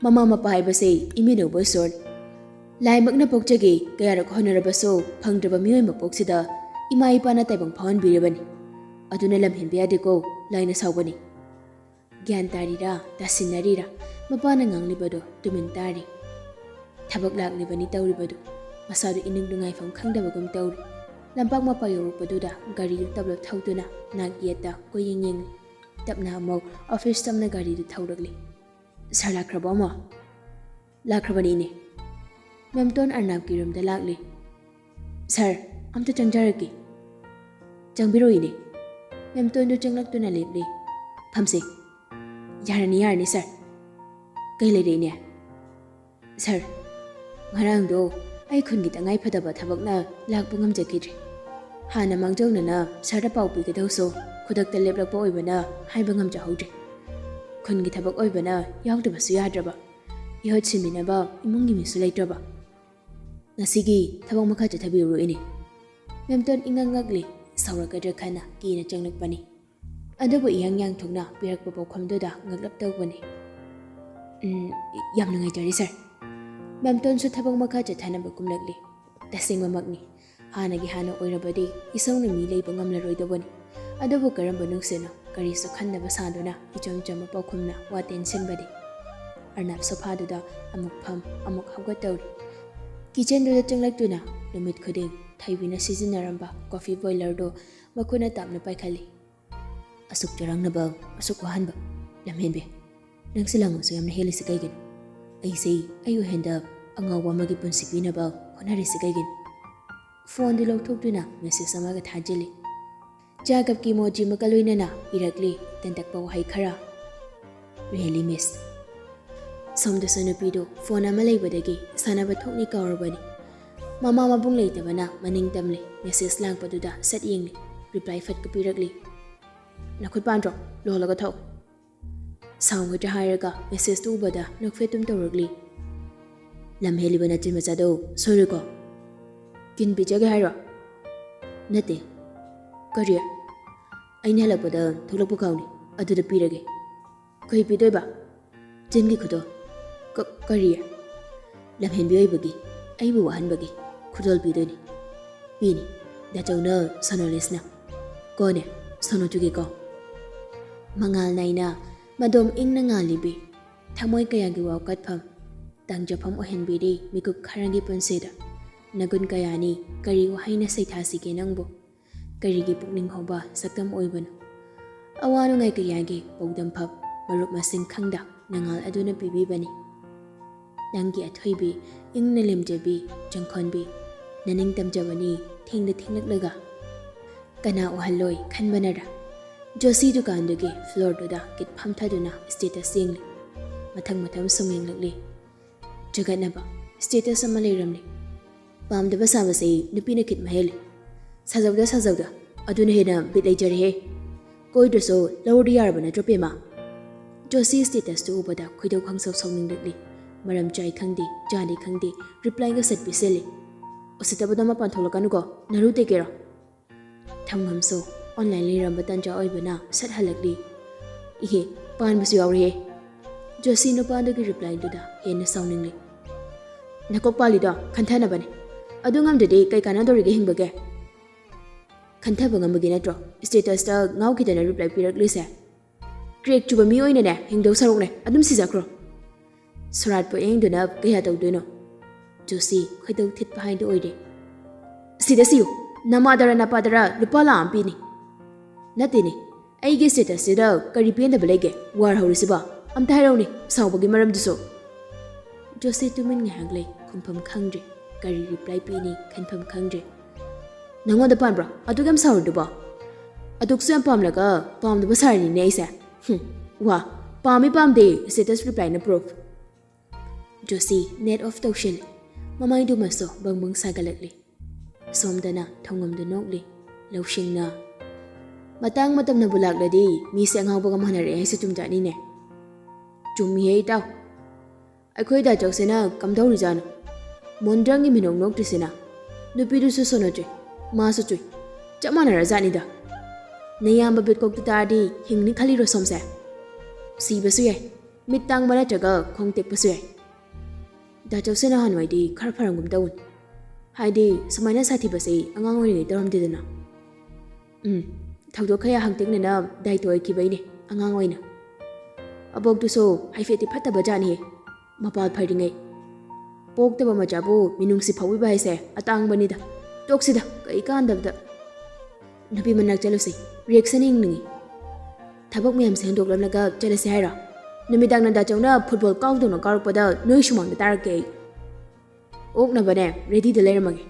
ꯃꯃꯥ ꯃꯄꯥ ꯍꯥꯏꯕꯁꯦ ꯏꯃꯤꯟꯅꯕ ꯏꯁꯣꯔꯅꯤ꯫ ꯂꯥꯏꯃꯛꯅ ꯄꯣꯛꯆꯒꯦ ꯀꯌꯥꯔꯛ ꯍꯣꯠꯅꯔꯕꯁꯨ ꯐꯪꯗ꯭ꯔꯕ ꯃꯤꯑꯣꯏ ꯃꯄꯣꯛꯁꯤꯗ ꯏꯃꯥ ꯏꯄꯥꯅ ꯇꯥꯏꯕꯪ ꯐꯥꯎꯍꯟꯕꯤꯔꯕꯅꯤ꯫ ꯑꯗꯨꯅ ꯂꯝꯍꯦꯟꯕ ꯌꯥꯗꯦꯀꯣ, ꯂꯥꯏꯅ ꯁꯥꯎꯒꯅꯤ꯫ ꯒ꯭ꯌꯥꯟ ꯇꯥꯔꯤꯔꯥ, ꯇꯥꯁꯤꯟꯅꯔꯤꯔꯥ, ꯃꯄꯥꯅ ꯉꯥꯡꯂꯤꯕꯗꯣ ꯇꯨꯃꯤꯟ ꯇꯥꯔꯤ꯫ ꯊꯕꯛ ꯂꯥꯛꯂꯤꯕꯅꯤ ꯇꯧꯔꯤꯕꯗꯨ, ꯃꯁꯥꯗꯨ ꯏꯅꯤꯡ ꯅꯨꯡꯉꯥꯏꯐꯝ ꯈꯪꯗꯕꯒꯨꯝ ꯇꯧꯔꯤ꯫ ꯂꯝꯄꯥꯛ ꯃꯄꯥ ꯌꯧꯔꯛꯄꯗꯨꯗ ꯒꯥꯔꯤꯗꯨ ꯇꯞꯂꯞ ꯊꯧꯗꯨꯅ ꯅꯥꯛ ꯌꯦꯠꯇ ꯀꯣꯏꯌꯦꯡ ꯌꯦꯡꯂꯤ꯫ ꯇꯞꯅ ꯑꯃꯨꯛ ꯑꯣꯐꯤꯁ ꯇꯝꯅ ꯒꯥꯔꯤꯗꯨ ꯊꯧꯔꯛꯂꯤ꯫ "ꯁꯥꯔ ꯂꯥꯛꯈ꯭ꯔꯕꯣ, ꯑꯃꯣ?" "ꯂꯥꯛꯈ꯭ꯔꯕꯅꯤ, ꯏꯅꯦ꯫" ꯃꯦꯝꯇꯣꯟ ꯑꯔꯅꯥꯞꯀꯤ ꯔꯨꯝꯗ ꯂꯥꯛꯂꯤ꯫ "ꯁꯥꯔ, ꯑꯝꯇ ꯆꯪꯖꯔꯛꯀꯦ꯫" "ꯆꯪꯕꯤꯔꯣ, ꯏꯅꯦ꯫" ꯃꯦꯝꯇꯣꯟꯗꯨ ꯆꯪꯂꯛꯇꯨꯅ ꯂꯦꯞꯂꯤ꯫ "ꯐꯝꯁꯦ꯫" "ꯌꯥꯔꯅꯤ, ꯌꯥꯔꯅꯤ, ꯁꯥꯔ꯫" "ꯀꯩ ꯂꯩꯔꯦ, ꯏꯅꯦ?" "ꯁꯥꯔ, ꯉꯔꯥꯡꯗꯣ ꯑꯩ ꯈꯨꯟꯒꯤ ꯇꯉꯥꯏ ꯐꯗꯕ ꯊꯕꯛꯅ ꯂꯥꯛꯄ ꯉꯝꯖꯈꯤꯗ꯭ꯔꯦ꯫ ꯍꯥꯟꯅ ꯃꯥꯡꯖꯧꯅꯅ ꯁꯥꯔꯗ ꯄꯥꯎ ꯄꯤꯒꯗꯧꯁꯨ ꯈꯨꯗꯛꯇ ꯂꯦꯞꯂꯛꯄ ꯑꯣꯏꯕꯅ ꯍꯥꯏꯕ ꯉꯝꯖꯍꯧꯗ꯭ꯔꯦ꯫ ꯈꯨꯟꯒꯤ ꯊꯕꯛ ꯑꯣꯏꯕꯅ ꯌꯥꯎꯗꯕꯁꯨ ꯌꯥꯗ꯭ꯔꯕ, ꯏꯍꯨꯠ ꯁꯤꯟꯕꯤꯅꯕ ꯏꯃꯨꯡꯒꯤ ꯃꯤꯁꯨ ꯂꯩꯇ꯭ꯔꯕ꯫ ꯉꯁꯤꯒꯤ ꯊꯕꯛ ꯃꯈꯥ ꯆꯠꯊꯕꯤꯔꯨꯔꯣ, ꯏꯅꯦ꯫" ꯃꯦꯝꯇꯣꯟ ꯏꯉꯛ ꯉꯛꯂꯤ꯫ ꯁꯥꯎꯔꯛꯀꯗ꯭ꯔꯥ ꯈꯟꯅ ꯀꯤꯅ ꯆꯪꯂꯛꯄꯅꯤ꯫ ꯑꯗꯨꯕꯨ ꯏꯌꯥꯡ ꯌꯥꯡꯊꯣꯛꯅ ꯄꯤꯔꯛꯄ ꯄꯥꯎꯈꯨꯝꯗꯨꯗ ꯉꯛꯂꯞ ꯇꯧꯕꯅꯤ꯫ "ꯎꯝ, ꯌꯥꯝ ꯅꯨꯡꯉꯥꯏꯖꯔꯦ, ꯁꯥꯔ꯫" ꯃꯦꯝꯇꯣꯟꯁꯨ ꯊꯕꯛ ꯃꯈꯥ ꯆꯠꯊꯅꯕ ꯀꯨꯝꯂꯛꯂꯤ꯫ ꯇꯁꯦꯡꯕꯃꯛꯅꯤ, ꯍꯥꯟꯅꯒꯤ ꯍꯥꯟꯅ ꯑꯣꯏꯔꯕꯗꯤ ꯏꯁꯧꯅ ꯃꯤ ꯂꯩꯕ ꯉꯝꯂꯔꯣꯏꯗꯧꯕꯅꯤ꯫ ꯑꯗꯨꯕꯨ ꯀꯔꯝꯕ ꯅꯨꯡꯁꯤꯠꯅꯣ, ꯀꯔꯤꯁꯨ ꯈꯟꯗꯕ ꯁꯥꯗꯨꯅ ꯏꯆꯝ ꯆꯝꯕ ꯄꯥꯎꯈꯨꯝꯅ ꯋꯥ ꯇꯦꯟꯁꯤꯟꯕꯗꯤ꯫ ꯑꯔꯅꯥꯞ ꯁꯣꯐꯥꯗꯨꯗ ꯑꯃꯨꯛ ꯐꯝ, ꯑꯃꯨꯛ ꯍꯧꯒꯠ ꯇꯧꯔꯤ꯫ ꯀꯤꯆꯟꯗꯨꯗ ꯆꯪꯂꯛꯇꯨꯅ ꯅꯨꯃꯤꯠ ꯈꯨꯗꯤꯡ ꯊꯣꯏꯕꯤꯅ ꯁꯤꯖꯤꯟꯅꯔꯝꯕ ꯀꯣꯐꯤ ꯕꯣꯏꯂꯔꯗꯨ ꯃꯈꯨꯠꯅ ꯇꯞꯅ ꯄꯥꯏꯈꯠꯂꯤ꯫ "ꯑꯁꯨꯛ ꯆꯔꯥꯡꯅꯕ, ꯑꯁꯨꯛ ꯋꯥꯍꯟꯕ, ꯂꯝꯍꯦꯟꯕꯤ, ꯅꯪꯁꯦ ꯂꯥꯡꯕꯁꯨ ꯌꯥꯝꯅ ꯍꯦꯜꯂꯤꯁꯤ ꯀꯩꯒꯤꯅꯣ? ꯑꯩꯁꯦ ꯑꯩ ꯑꯣꯏꯍꯟꯗ ꯑꯉꯥꯎꯕ ꯑꯃꯒꯤ ꯄꯨꯟꯁꯤ ꯄꯤꯅꯕ ꯍꯣꯠꯅꯔꯤꯁꯤ ꯀꯩꯒꯤꯅꯣ?" ꯐꯣꯟꯗꯨ ꯂꯧꯊꯣꯛꯇꯨꯅ ꯃꯦꯁꯦꯖ ꯑꯃꯒ ꯊꯥꯖꯤꯜꯂꯤ꯫ ꯆꯥ ꯀꯞꯀꯤ ꯏꯃꯣꯖꯤ ꯑꯃꯒ ꯂꯣꯏꯅꯅ ꯏꯔꯛꯂꯤ ꯇꯦꯟꯇꯛꯄ ꯋꯥꯍꯩ ꯈꯔ꯫ "Really, miss?" ꯁꯣꯝꯗꯁꯨ ꯅꯨꯄꯤꯗꯨ ꯐꯣꯟ ꯑꯃ ꯂꯩꯕꯗꯒꯤ ꯁꯥꯟꯅꯕ ꯊꯣꯛꯅꯤ ꯀꯥꯎꯔꯕꯅꯤ꯫ ꯃꯃꯥ ꯃꯕꯨꯡ ꯂꯩꯇꯕꯅ ꯃꯅꯤꯡ ꯇꯝꯂꯤ꯫ ꯃꯦꯁꯦꯖ ꯂꯥꯛꯄꯗꯨꯗ ꯁꯠ ꯌꯦꯡꯂꯤ꯫ ꯔꯤꯄ꯭ꯂꯥꯏ ꯐꯠꯀ ꯄꯤꯔꯛꯂꯤ꯫ "ꯅꯈꯨꯠ ꯄꯥꯟꯗ꯭ꯔꯣ? ꯂꯣꯜꯂꯒ ꯊꯛꯎ꯫" ꯁꯥꯎꯒꯗ꯭ꯔꯥ ꯍꯥꯏꯔꯒ ꯃꯦꯁꯦꯖꯇꯨ ꯎꯕꯗ ꯅꯣꯛꯐꯦꯠ ꯇꯨꯝ ꯇꯧꯔꯛꯂꯤ꯫ "ꯂꯝ ꯍꯦꯜꯂꯤꯕ ꯅꯆꯤꯟ ꯃꯆꯥꯗꯣ ꯁꯣꯏꯔꯣꯏꯀꯣ?" "ꯀꯤꯟ ꯄꯤꯖꯒꯦ ꯍꯥꯏꯔꯣ?" "ꯅꯠꯇꯦ, ꯀꯔꯤ?" "ꯑꯩꯅ ꯍꯜꯂꯛꯄꯗ ꯊꯣꯛꯂꯛꯄ ꯈꯥꯎꯅꯤ, ꯑꯗꯨꯗ ꯄꯤꯔꯒꯦ꯫" "ꯀꯩ ꯄꯤꯗꯣꯏꯕ?" "ꯆꯤꯟꯒꯤ ꯈꯨꯗꯣ꯫" "ꯀ-, ꯀꯔꯤ?" ꯂꯝꯍꯦꯟꯕꯤ ꯑꯣꯏꯕꯒꯤ, ꯑꯩꯕꯨ ꯋꯥꯍꯟꯕꯒꯤ ꯈꯨꯗꯣꯜ ꯄꯤꯗꯣꯏꯅꯤ꯫ ꯄꯤꯅꯤ꯫ ꯗꯥꯆꯧꯅ ꯁꯣꯅꯣꯂꯤꯁꯅ꯫ ꯀꯣꯅꯦ, ꯁꯣꯅꯣ ꯆꯨꯒꯦꯀꯣ꯫ ꯃꯉꯥꯜ ꯅꯥꯏꯅ ꯃꯗꯣꯝ ꯏꯪꯅ ꯉꯥꯜꯂꯤꯕꯤ, ꯊꯃꯣꯏ ꯀꯌꯥꯒꯤ ꯋꯥꯀꯠꯐꯝ, ꯇꯥꯡꯖꯐꯝ ꯑꯣꯏꯍꯟꯕꯤꯔꯤ ꯃꯤꯀꯨꯞ ꯈꯔꯒꯤ ꯄꯨꯟꯁꯤꯗ꯫ ꯅꯒꯨꯟ ꯀꯌꯥꯅꯤ, ꯀꯔꯤ ꯋꯥꯍꯩꯅ ꯁꯩꯊꯥꯁꯤꯒꯦ ꯅꯪꯕꯨ? ꯀꯔꯤꯒꯤ ꯄꯨꯛꯅꯤꯡ ꯍꯣꯕ ꯁꯛꯇꯝ ꯑꯣꯏꯕꯅꯣ? ꯑꯋꯥ ꯅꯨꯡꯉꯥꯏ ꯀꯌꯥꯒꯤ ꯄꯥꯎꯗꯝꯐꯝ, ꯃꯔꯨꯞ ꯃꯁꯤꯡ ꯈꯪꯗ ꯅꯉꯥꯜ ꯑꯗꯨꯅ ꯄꯤꯕꯤꯕꯅꯤ꯫ ꯅꯪꯒꯤ ꯑꯊꯣꯏꯕꯤ, ꯏꯪꯅ ꯂꯦꯝꯖꯕꯤ, ꯆꯪꯈꯣꯟꯕꯤ, ꯅꯅꯤꯡ ꯇꯝꯖꯕꯅꯤ ꯊꯦꯡꯗ ꯊꯦꯡꯂꯛꯂꯒ꯫ ꯀꯅꯥ ꯎꯍꯜꯂꯣꯏ ꯈꯟꯕꯅꯔ? Joshi ꯗꯨꯀꯥꯟꯗꯨꯒꯤ ꯐ꯭ꯂꯣꯔꯗꯨꯗ kit ꯐꯝꯊꯗꯨꯅ status ꯌꯦꯡꯂꯤ꯫ ꯃꯊꯪ ꯃꯊꯪ ꯁꯨꯝ ꯌꯦꯡꯂꯛꯂꯤ꯫ ꯖꯒꯠꯅꯕ, ꯁ꯭ꯇꯦꯇꯁ ꯑꯃ ꯂꯩꯔꯝꯂꯦ꯫ ꯄꯥꯝꯗꯕ ꯁꯥꯕꯁꯦ ꯅꯨꯄꯤꯅ ꯈꯤꯠ ꯃꯍꯦꯜꯂꯤ꯫ ꯁꯥꯖꯧꯗ, ꯁꯥꯖꯧꯗ, ꯑꯗꯨꯅ ꯍꯦꯟꯅ ꯕꯤꯠ ꯂꯩꯖꯔꯦꯍꯦ꯫ ꯀꯣꯏꯗ꯭ꯔꯁꯨ ꯂꯧꯔꯗꯤ ꯌꯥꯔꯕ ꯅꯠꯇ꯭ꯔꯣ, ꯄꯦꯃ? ꯖꯣꯁꯤ ꯁ꯭ꯇꯦꯇꯁꯇꯨ ꯎꯕꯗ ꯈꯣꯏꯗꯧ ꯈꯪꯁꯧ ꯁꯧꯅꯤꯡꯂꯛꯂꯤ꯫ ꯃꯔꯝ ꯆꯥꯏ ꯈꯪꯗꯦ, ꯆꯥꯗꯦ ꯈꯪꯗꯦ, ꯔꯤꯄ꯭ꯂꯥꯏꯒ ꯁꯠ ꯄꯤꯁꯜꯂꯤ꯫ ꯎꯁꯤꯠꯇꯕꯗꯣ ꯃꯄꯥꯟ ꯊꯣꯛꯂꯛꯀꯅꯨꯀꯣ, ꯅꯔꯨ ꯇꯦꯛꯀꯦꯔꯣ? ꯊꯧꯉꯝꯁꯨ ꯑꯣꯟꯂꯥꯏꯟ ꯂꯩꯔꯝꯕ ꯇꯥꯟꯖꯥ ꯑꯣꯏꯕꯅ ꯁꯠ ꯍꯜꯂꯛꯂꯤ꯫ ꯏꯍꯦ, ꯄꯥꯟꯕꯁꯨ ꯌꯥꯎꯔꯦꯍꯦ꯫ ꯖꯣꯁꯤ ꯅꯨꯄꯥꯗꯨꯒꯤ ꯔꯤꯄ꯭ꯂꯥꯏꯗꯨꯗ ꯍꯦꯟꯅ ꯁꯥꯎꯅꯤꯡꯂꯤ꯫ ꯅꯀꯣꯛ ꯄꯥꯜꯂꯤꯗꯣ ꯈꯟꯊꯅꯕꯅꯦ꯫ ꯑꯗꯨ ꯉꯝꯗ꯭ꯔꯗꯤ ꯀꯩ ꯀꯥꯟꯅꯗꯧꯔꯤꯒꯦ ꯍꯤꯡꯕꯒꯦ? ꯈꯟꯊꯕ ꯉꯝꯕꯒꯤ ꯅꯠꯇ꯭ꯔꯣ ꯁ꯭ꯇꯦꯇꯁꯇ ꯉꯥꯎꯈꯤꯗꯅ ꯔꯤꯄ꯭ꯂꯥꯏ ꯄꯤꯔꯛꯂꯤꯁꯦ? ꯀ꯭ꯔꯦꯛ ꯆꯨꯕ ꯃꯤ ꯑꯣꯏꯅꯅꯦ ꯍꯤꯡꯗꯧ ꯁꯔꯨꯛꯅꯦ ꯑꯗꯨꯝ ꯁꯤꯖꯈ꯭ꯔꯣ꯫ ꯁꯣꯔꯥꯠꯄꯨ ꯌꯦꯡꯗꯨꯅ ꯀꯌꯥ ꯇꯧꯗꯣꯏꯅꯣ? ꯖꯣꯁꯤ ꯈꯣꯏꯗꯧ ꯊꯤꯠꯄ ꯍꯥꯏꯗꯨ ꯑꯣꯏꯔꯦ꯫ ꯁꯤꯗ ꯁꯤꯌꯨ, ꯅꯃꯥꯗꯔ ꯅꯄꯥꯗꯔ ꯂꯨꯄꯥ ꯂꯥꯛ ꯑꯃ ꯄꯤꯅꯤ꯫ ꯅꯠꯇꯦꯅꯦ, ꯑꯩꯒꯤ ꯁ꯭ꯇꯦꯇꯁꯁꯤꯗ ꯀꯔꯤ ꯄꯦꯟꯗꯕ ꯂꯩꯒꯦ? ꯋꯥꯔ ꯍꯧꯔꯤꯁꯤꯕꯣ? ꯑꯝꯇ ꯍꯥꯏꯔꯧꯅꯦ, ꯁꯥꯎꯕꯒꯤ ꯃꯔꯝꯗꯨꯁꯨ꯫ ꯖꯣꯁꯤ ꯇꯨꯃꯤꯟ ꯉꯥꯏꯍꯥꯛ ꯂꯩ, ꯈꯨꯝꯐꯝ ꯈꯪꯗ꯭ꯔꯦ꯫ ꯀꯔꯤ ꯔꯤꯄ꯭ꯂꯥꯏ ꯄꯤꯅꯤ ꯈꯟꯐꯝ ꯈꯪꯗ꯭ꯔꯦ꯫ ꯅꯪꯉꯣꯟꯗ ꯄꯥꯟꯕ꯭ꯔꯣ ꯑꯗꯨꯛ ꯌꯥꯝ ꯁꯥꯎꯔꯤꯗꯨꯕꯣ? ꯑꯗꯨꯛꯁꯨ ꯌꯥꯝ ꯄꯥꯝꯂꯒ ꯄꯥꯝꯗꯕ ꯁꯥꯔꯤꯅꯤꯅꯦ ꯑꯩꯁꯦ꯫ ꯍꯨꯝ, ꯋꯥ, ꯄꯥꯝꯃꯤ ꯄꯥꯝꯗꯦ ꯁ꯭ꯇꯦꯇꯁ ꯔꯤꯄ꯭ꯂꯥꯏꯅ ꯄ꯭ꯔꯨꯐ꯫ ꯖꯣꯁꯤ ꯅꯦꯠ ꯑꯣꯐ ꯇꯧꯁꯤꯜꯂꯤ꯫ ꯃꯃꯥꯏꯗꯨꯃꯁꯨ ꯕꯪ ꯕꯪ ꯁꯥꯒꯠꯂꯛꯂꯤ꯫ ꯑꯁꯣꯝꯗꯅ ꯊꯧꯉꯝꯗꯨ ꯅꯣꯛꯂꯤ꯫ ꯂꯧꯁꯤꯡꯅ, "ꯃꯇꯥꯡ ꯃꯇꯝꯅꯕꯨ ꯂꯥꯛꯂꯗꯤ ꯃꯤꯁꯦ ꯑꯉꯥꯎꯕꯒ ꯃꯥꯟꯅꯔꯛꯑꯦ ꯍꯥꯏꯁꯦ ꯆꯨꯝꯖꯥꯠꯅꯤꯅꯦ"꯫ ꯆꯨꯝꯃꯤꯍꯦ ꯏꯇꯥꯎ꯫ ꯑꯩꯈꯣꯏ ꯗꯥꯆꯧꯁꯤꯅ ꯀꯝꯗꯧꯔꯤꯖꯥꯠꯅꯣ? ꯃꯣꯟꯗ꯭ꯔꯪꯒꯤ ꯃꯤꯅꯣꯛ ꯅꯣꯛꯇ꯭ꯔꯤꯁꯤꯅ꯫ ꯅꯨꯄꯤꯗꯨꯁꯨ ꯁꯣꯅꯣ ꯆꯨꯏ, ꯃꯥꯁꯨ ꯆꯨꯏ꯫ ꯆꯞ ꯃꯥꯟꯅꯔꯖꯥꯠꯅꯤꯗ꯫ ꯅꯌꯥꯝꯕ ꯕꯤꯠꯀꯣꯛꯇ ꯇꯥꯔꯗꯤ ꯍꯤꯡꯅꯤ ꯈꯜꯂꯤꯔꯣ ꯁꯣꯝꯁꯦ? ꯁꯤꯕꯁꯨ ꯌꯥꯏ, ꯃꯤꯠ ꯇꯥꯡꯕ ꯅꯠꯇ꯭ꯔꯒ ꯈꯣꯡ ꯇꯦꯛꯄꯁꯨ ꯌꯥꯏ꯫ ꯗꯥ ꯆꯧꯁꯦ ꯅꯍꯥꯟꯋꯥꯏꯗꯤ ꯈꯔ ꯐꯔꯝꯒꯨꯝ ꯇꯧꯕꯅꯤ꯫ ꯍꯥꯏꯗꯤ ꯁꯨꯃꯥꯏꯅ ꯁꯥꯊꯤꯕꯁꯦ ꯑꯉꯥꯡ ꯑꯣꯏꯔꯤꯉꯩ ꯇꯧꯔꯝꯗꯦꯗꯅ꯫ ꯎꯝ, ꯊꯧꯗꯣꯛ ꯈꯔ ꯍꯥꯡꯇꯛꯅꯅ ꯗꯥꯏꯇꯣ ꯑꯣꯏꯈꯤꯕꯩꯅꯦ ꯑꯉꯥꯡ ꯑꯣꯏꯅ꯫ ꯑꯕꯣꯛꯇꯨꯁꯨ ꯍꯥꯏꯐꯦꯠꯇꯤ ꯐꯠꯇꯕ ꯖꯥꯠꯅꯤꯍꯦ, ꯃꯄꯥꯜ ꯐꯔꯤꯉꯩ꯫ ꯄꯣꯛꯇꯕ ꯃꯆꯥꯕꯨ ꯃꯤꯅꯨꯡꯁꯤ ꯐꯥꯎꯕꯤꯕ ꯍꯥꯏꯁꯦ ꯑꯇꯥꯡꯕꯅꯤꯗ꯫ ꯇꯣꯛꯁꯤꯗ, ꯀꯩ ꯀꯥꯟꯗꯕꯗ꯫ ꯅꯨꯄꯤ ꯃꯅꯥꯛ ꯆꯠꯂꯨꯁꯦ, ꯔꯤꯌꯦꯛꯁꯟ ꯌꯦꯡꯅꯤꯡꯉꯤ꯫ ꯊꯕꯛ ꯃꯌꯥꯝꯁꯦ ꯍꯟꯗꯣꯛꯂꯝꯂꯒ ꯆꯠꯂꯁꯦ ꯍꯥꯏꯔꯣ? ꯅꯨꯃꯤꯗꯥꯡ ꯅꯟꯗꯥꯆꯧꯅ ꯐꯨꯠꯕꯣꯜ ꯀꯥꯎꯗꯧꯅ ꯀꯥꯎꯔꯛꯄꯗ ꯅꯣꯏ ꯁꯨꯃꯥꯡꯗ ꯇꯥꯔꯛꯀꯦ ꯑꯩ꯫ ꯑꯣꯛꯅꯕꯅꯦ, ꯔꯦꯗꯤꯗ ꯂꯩꯔꯝꯃꯒꯦ꯫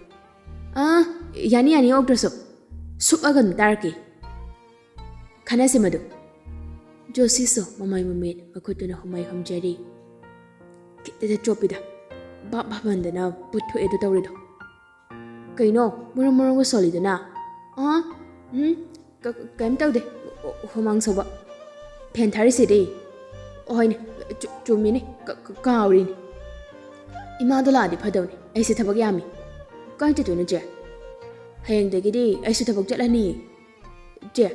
ꯑꯥ, ꯌꯥꯅꯤ ꯌꯥꯅꯤ, ꯑꯣꯛꯇ꯭ꯔꯁꯨ꯫ ꯁꯨꯛꯑꯒ ꯑꯗꯨꯝ ꯇꯥꯔꯛꯀꯦ꯫ ꯈꯟꯅꯁꯤ ꯃꯗꯨ꯫ ꯖꯣꯁꯤꯁꯨ ꯃꯃꯥꯏ ꯃꯃꯤꯠ ꯃꯈꯨꯠꯇꯨꯅ ꯍꯨꯃꯥꯏ ꯍꯨꯝꯖꯔꯤ꯫ ꯈꯤꯇꯗ ꯆꯣꯞꯄꯤꯗ꯫ ꯚꯥꯞ ꯐꯃꯟꯗꯅ ꯕꯨꯠ ꯊꯣꯛꯑꯦꯗꯣ ꯇꯧꯔꯤꯗꯣ꯫ ꯀꯩꯅꯣ ꯃꯨꯔꯨꯝ ꯃꯨꯔꯨꯝꯒ ꯁꯣꯜꯂꯤꯗꯨꯅ? ꯑꯥ, ꯎꯝ, ꯀ-, ꯀꯩꯝ ꯇꯧꯗꯦ꯫ ꯍꯨ-, ꯍꯨꯃꯥꯡ ꯁꯧꯕ꯫ ꯐꯦꯟ ꯊꯥꯔꯤꯁꯤꯗꯤ꯫ ꯍꯣꯏꯅꯦ, ꯆꯨ-, ꯆꯨꯝꯃꯤꯅꯦ, ꯀ-, ꯀ-, ꯀꯥꯎꯔꯤꯅꯦ꯫ ꯏꯃꯥꯗꯣ ꯂꯥꯛꯑꯗꯤ ꯐꯗꯧꯅꯤ, ꯑꯩꯁꯦ ꯊꯕꯛ ꯌꯥꯝꯃꯤ꯫ ꯀꯥꯏ ꯆꯠꯇꯣꯏꯅꯣ ꯆꯦ? ꯍꯌꯦꯡꯗꯒꯤꯗꯤ ꯑꯩꯁꯨ ꯊꯕꯛ ꯆꯠꯂꯅꯤ꯫ ꯆꯦ,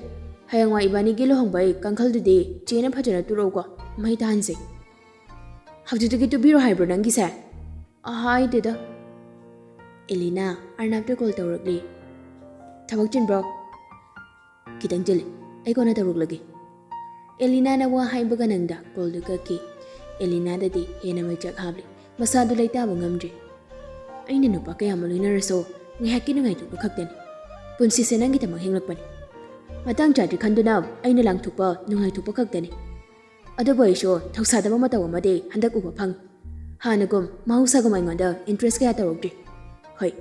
ꯍꯌꯦꯡꯋꯥꯏ ꯏꯕꯥꯅꯤꯒꯤ ꯂꯨꯍꯣꯡꯕꯩ ꯀꯥꯡꯈꯜꯗꯨꯗꯤ ꯆꯦꯅ ꯐꯖꯅ ꯇꯨꯔꯛꯎꯀꯣ, ꯃꯩ ꯇꯥꯍꯟꯁꯦ꯫ ꯍꯧꯖꯤꯛꯇꯒꯤ ꯇꯨꯕꯤꯔꯣ ꯍꯥꯏꯕ꯭ꯔꯣ ꯅꯪꯒꯤꯁꯦ? ꯑ, ꯍꯥꯏꯗꯦꯗ꯫ ꯑꯦꯂꯤꯅꯥ ꯑꯔꯅꯥꯞꯇ ꯀꯣꯜ ꯇꯧꯔꯛꯂꯤ꯫ ꯊꯕꯛ ꯆꯤꯟꯕ꯭ꯔꯣ? ꯈꯤꯇꯪ ꯆꯤꯜꯂꯤ, ꯑꯩ ꯀꯣꯟꯅ ꯇꯧꯔꯛꯂꯒꯦ꯫ ꯑꯦꯂꯤꯅꯥꯅ ꯋꯥ ꯍꯥꯏꯕꯒ ꯅꯪꯗ ꯀꯣꯜꯗꯨ ꯀꯛꯈꯤ꯫ ꯑꯦꯂꯤꯅꯥꯗꯗꯤ ꯍꯦꯟꯅ ꯃꯩꯆꯥꯛ ꯍꯥꯞꯂꯤ꯫ ꯃꯁꯥꯗꯨ ꯂꯩꯇꯥꯕ ꯉꯝꯗ꯭ꯔꯤ꯫ ꯑꯩꯅ ꯅꯨꯄꯥ ꯀꯌꯥ ꯑꯃ ꯂꯣꯏꯅꯔꯁꯨ ꯉꯥꯏꯍꯥꯛꯀꯤ ꯅꯨꯡꯉꯥꯏꯊꯣꯛꯄ ꯈꯛꯇꯅꯤ꯫ ꯄꯨꯟꯁꯤꯁꯦ ꯅꯪꯒꯤꯗꯃꯛ ꯍꯤꯡꯂꯛꯄꯅꯤ꯫ ꯃꯇꯥꯡ ꯆꯥꯗ꯭ꯔꯤ ꯈꯟꯗꯨꯅ ꯑꯩꯅ ꯂꯥꯡꯊꯣꯛꯄ ꯅꯨꯡꯉꯥꯏꯊꯣꯛꯄ ꯈꯛꯇꯅꯤ꯫ ꯑꯗꯨꯕꯨ ꯑꯩꯁꯨ ꯊꯧꯁꯥꯗꯕ ꯃꯇꯧ ꯑꯃꯗꯤ ꯍꯟꯗꯛ ꯎꯕ ꯐꯪ꯫ ꯍꯥꯟꯅꯒꯨꯝ ꯃꯍꯧꯁꯥꯒꯨꯝ ꯑꯩꯉꯣꯟꯗ ꯏꯟꯇꯔꯦꯁ ꯀꯌꯥ ꯇꯧꯔꯛꯇ꯭ꯔꯤ꯫ ꯍꯣꯏ,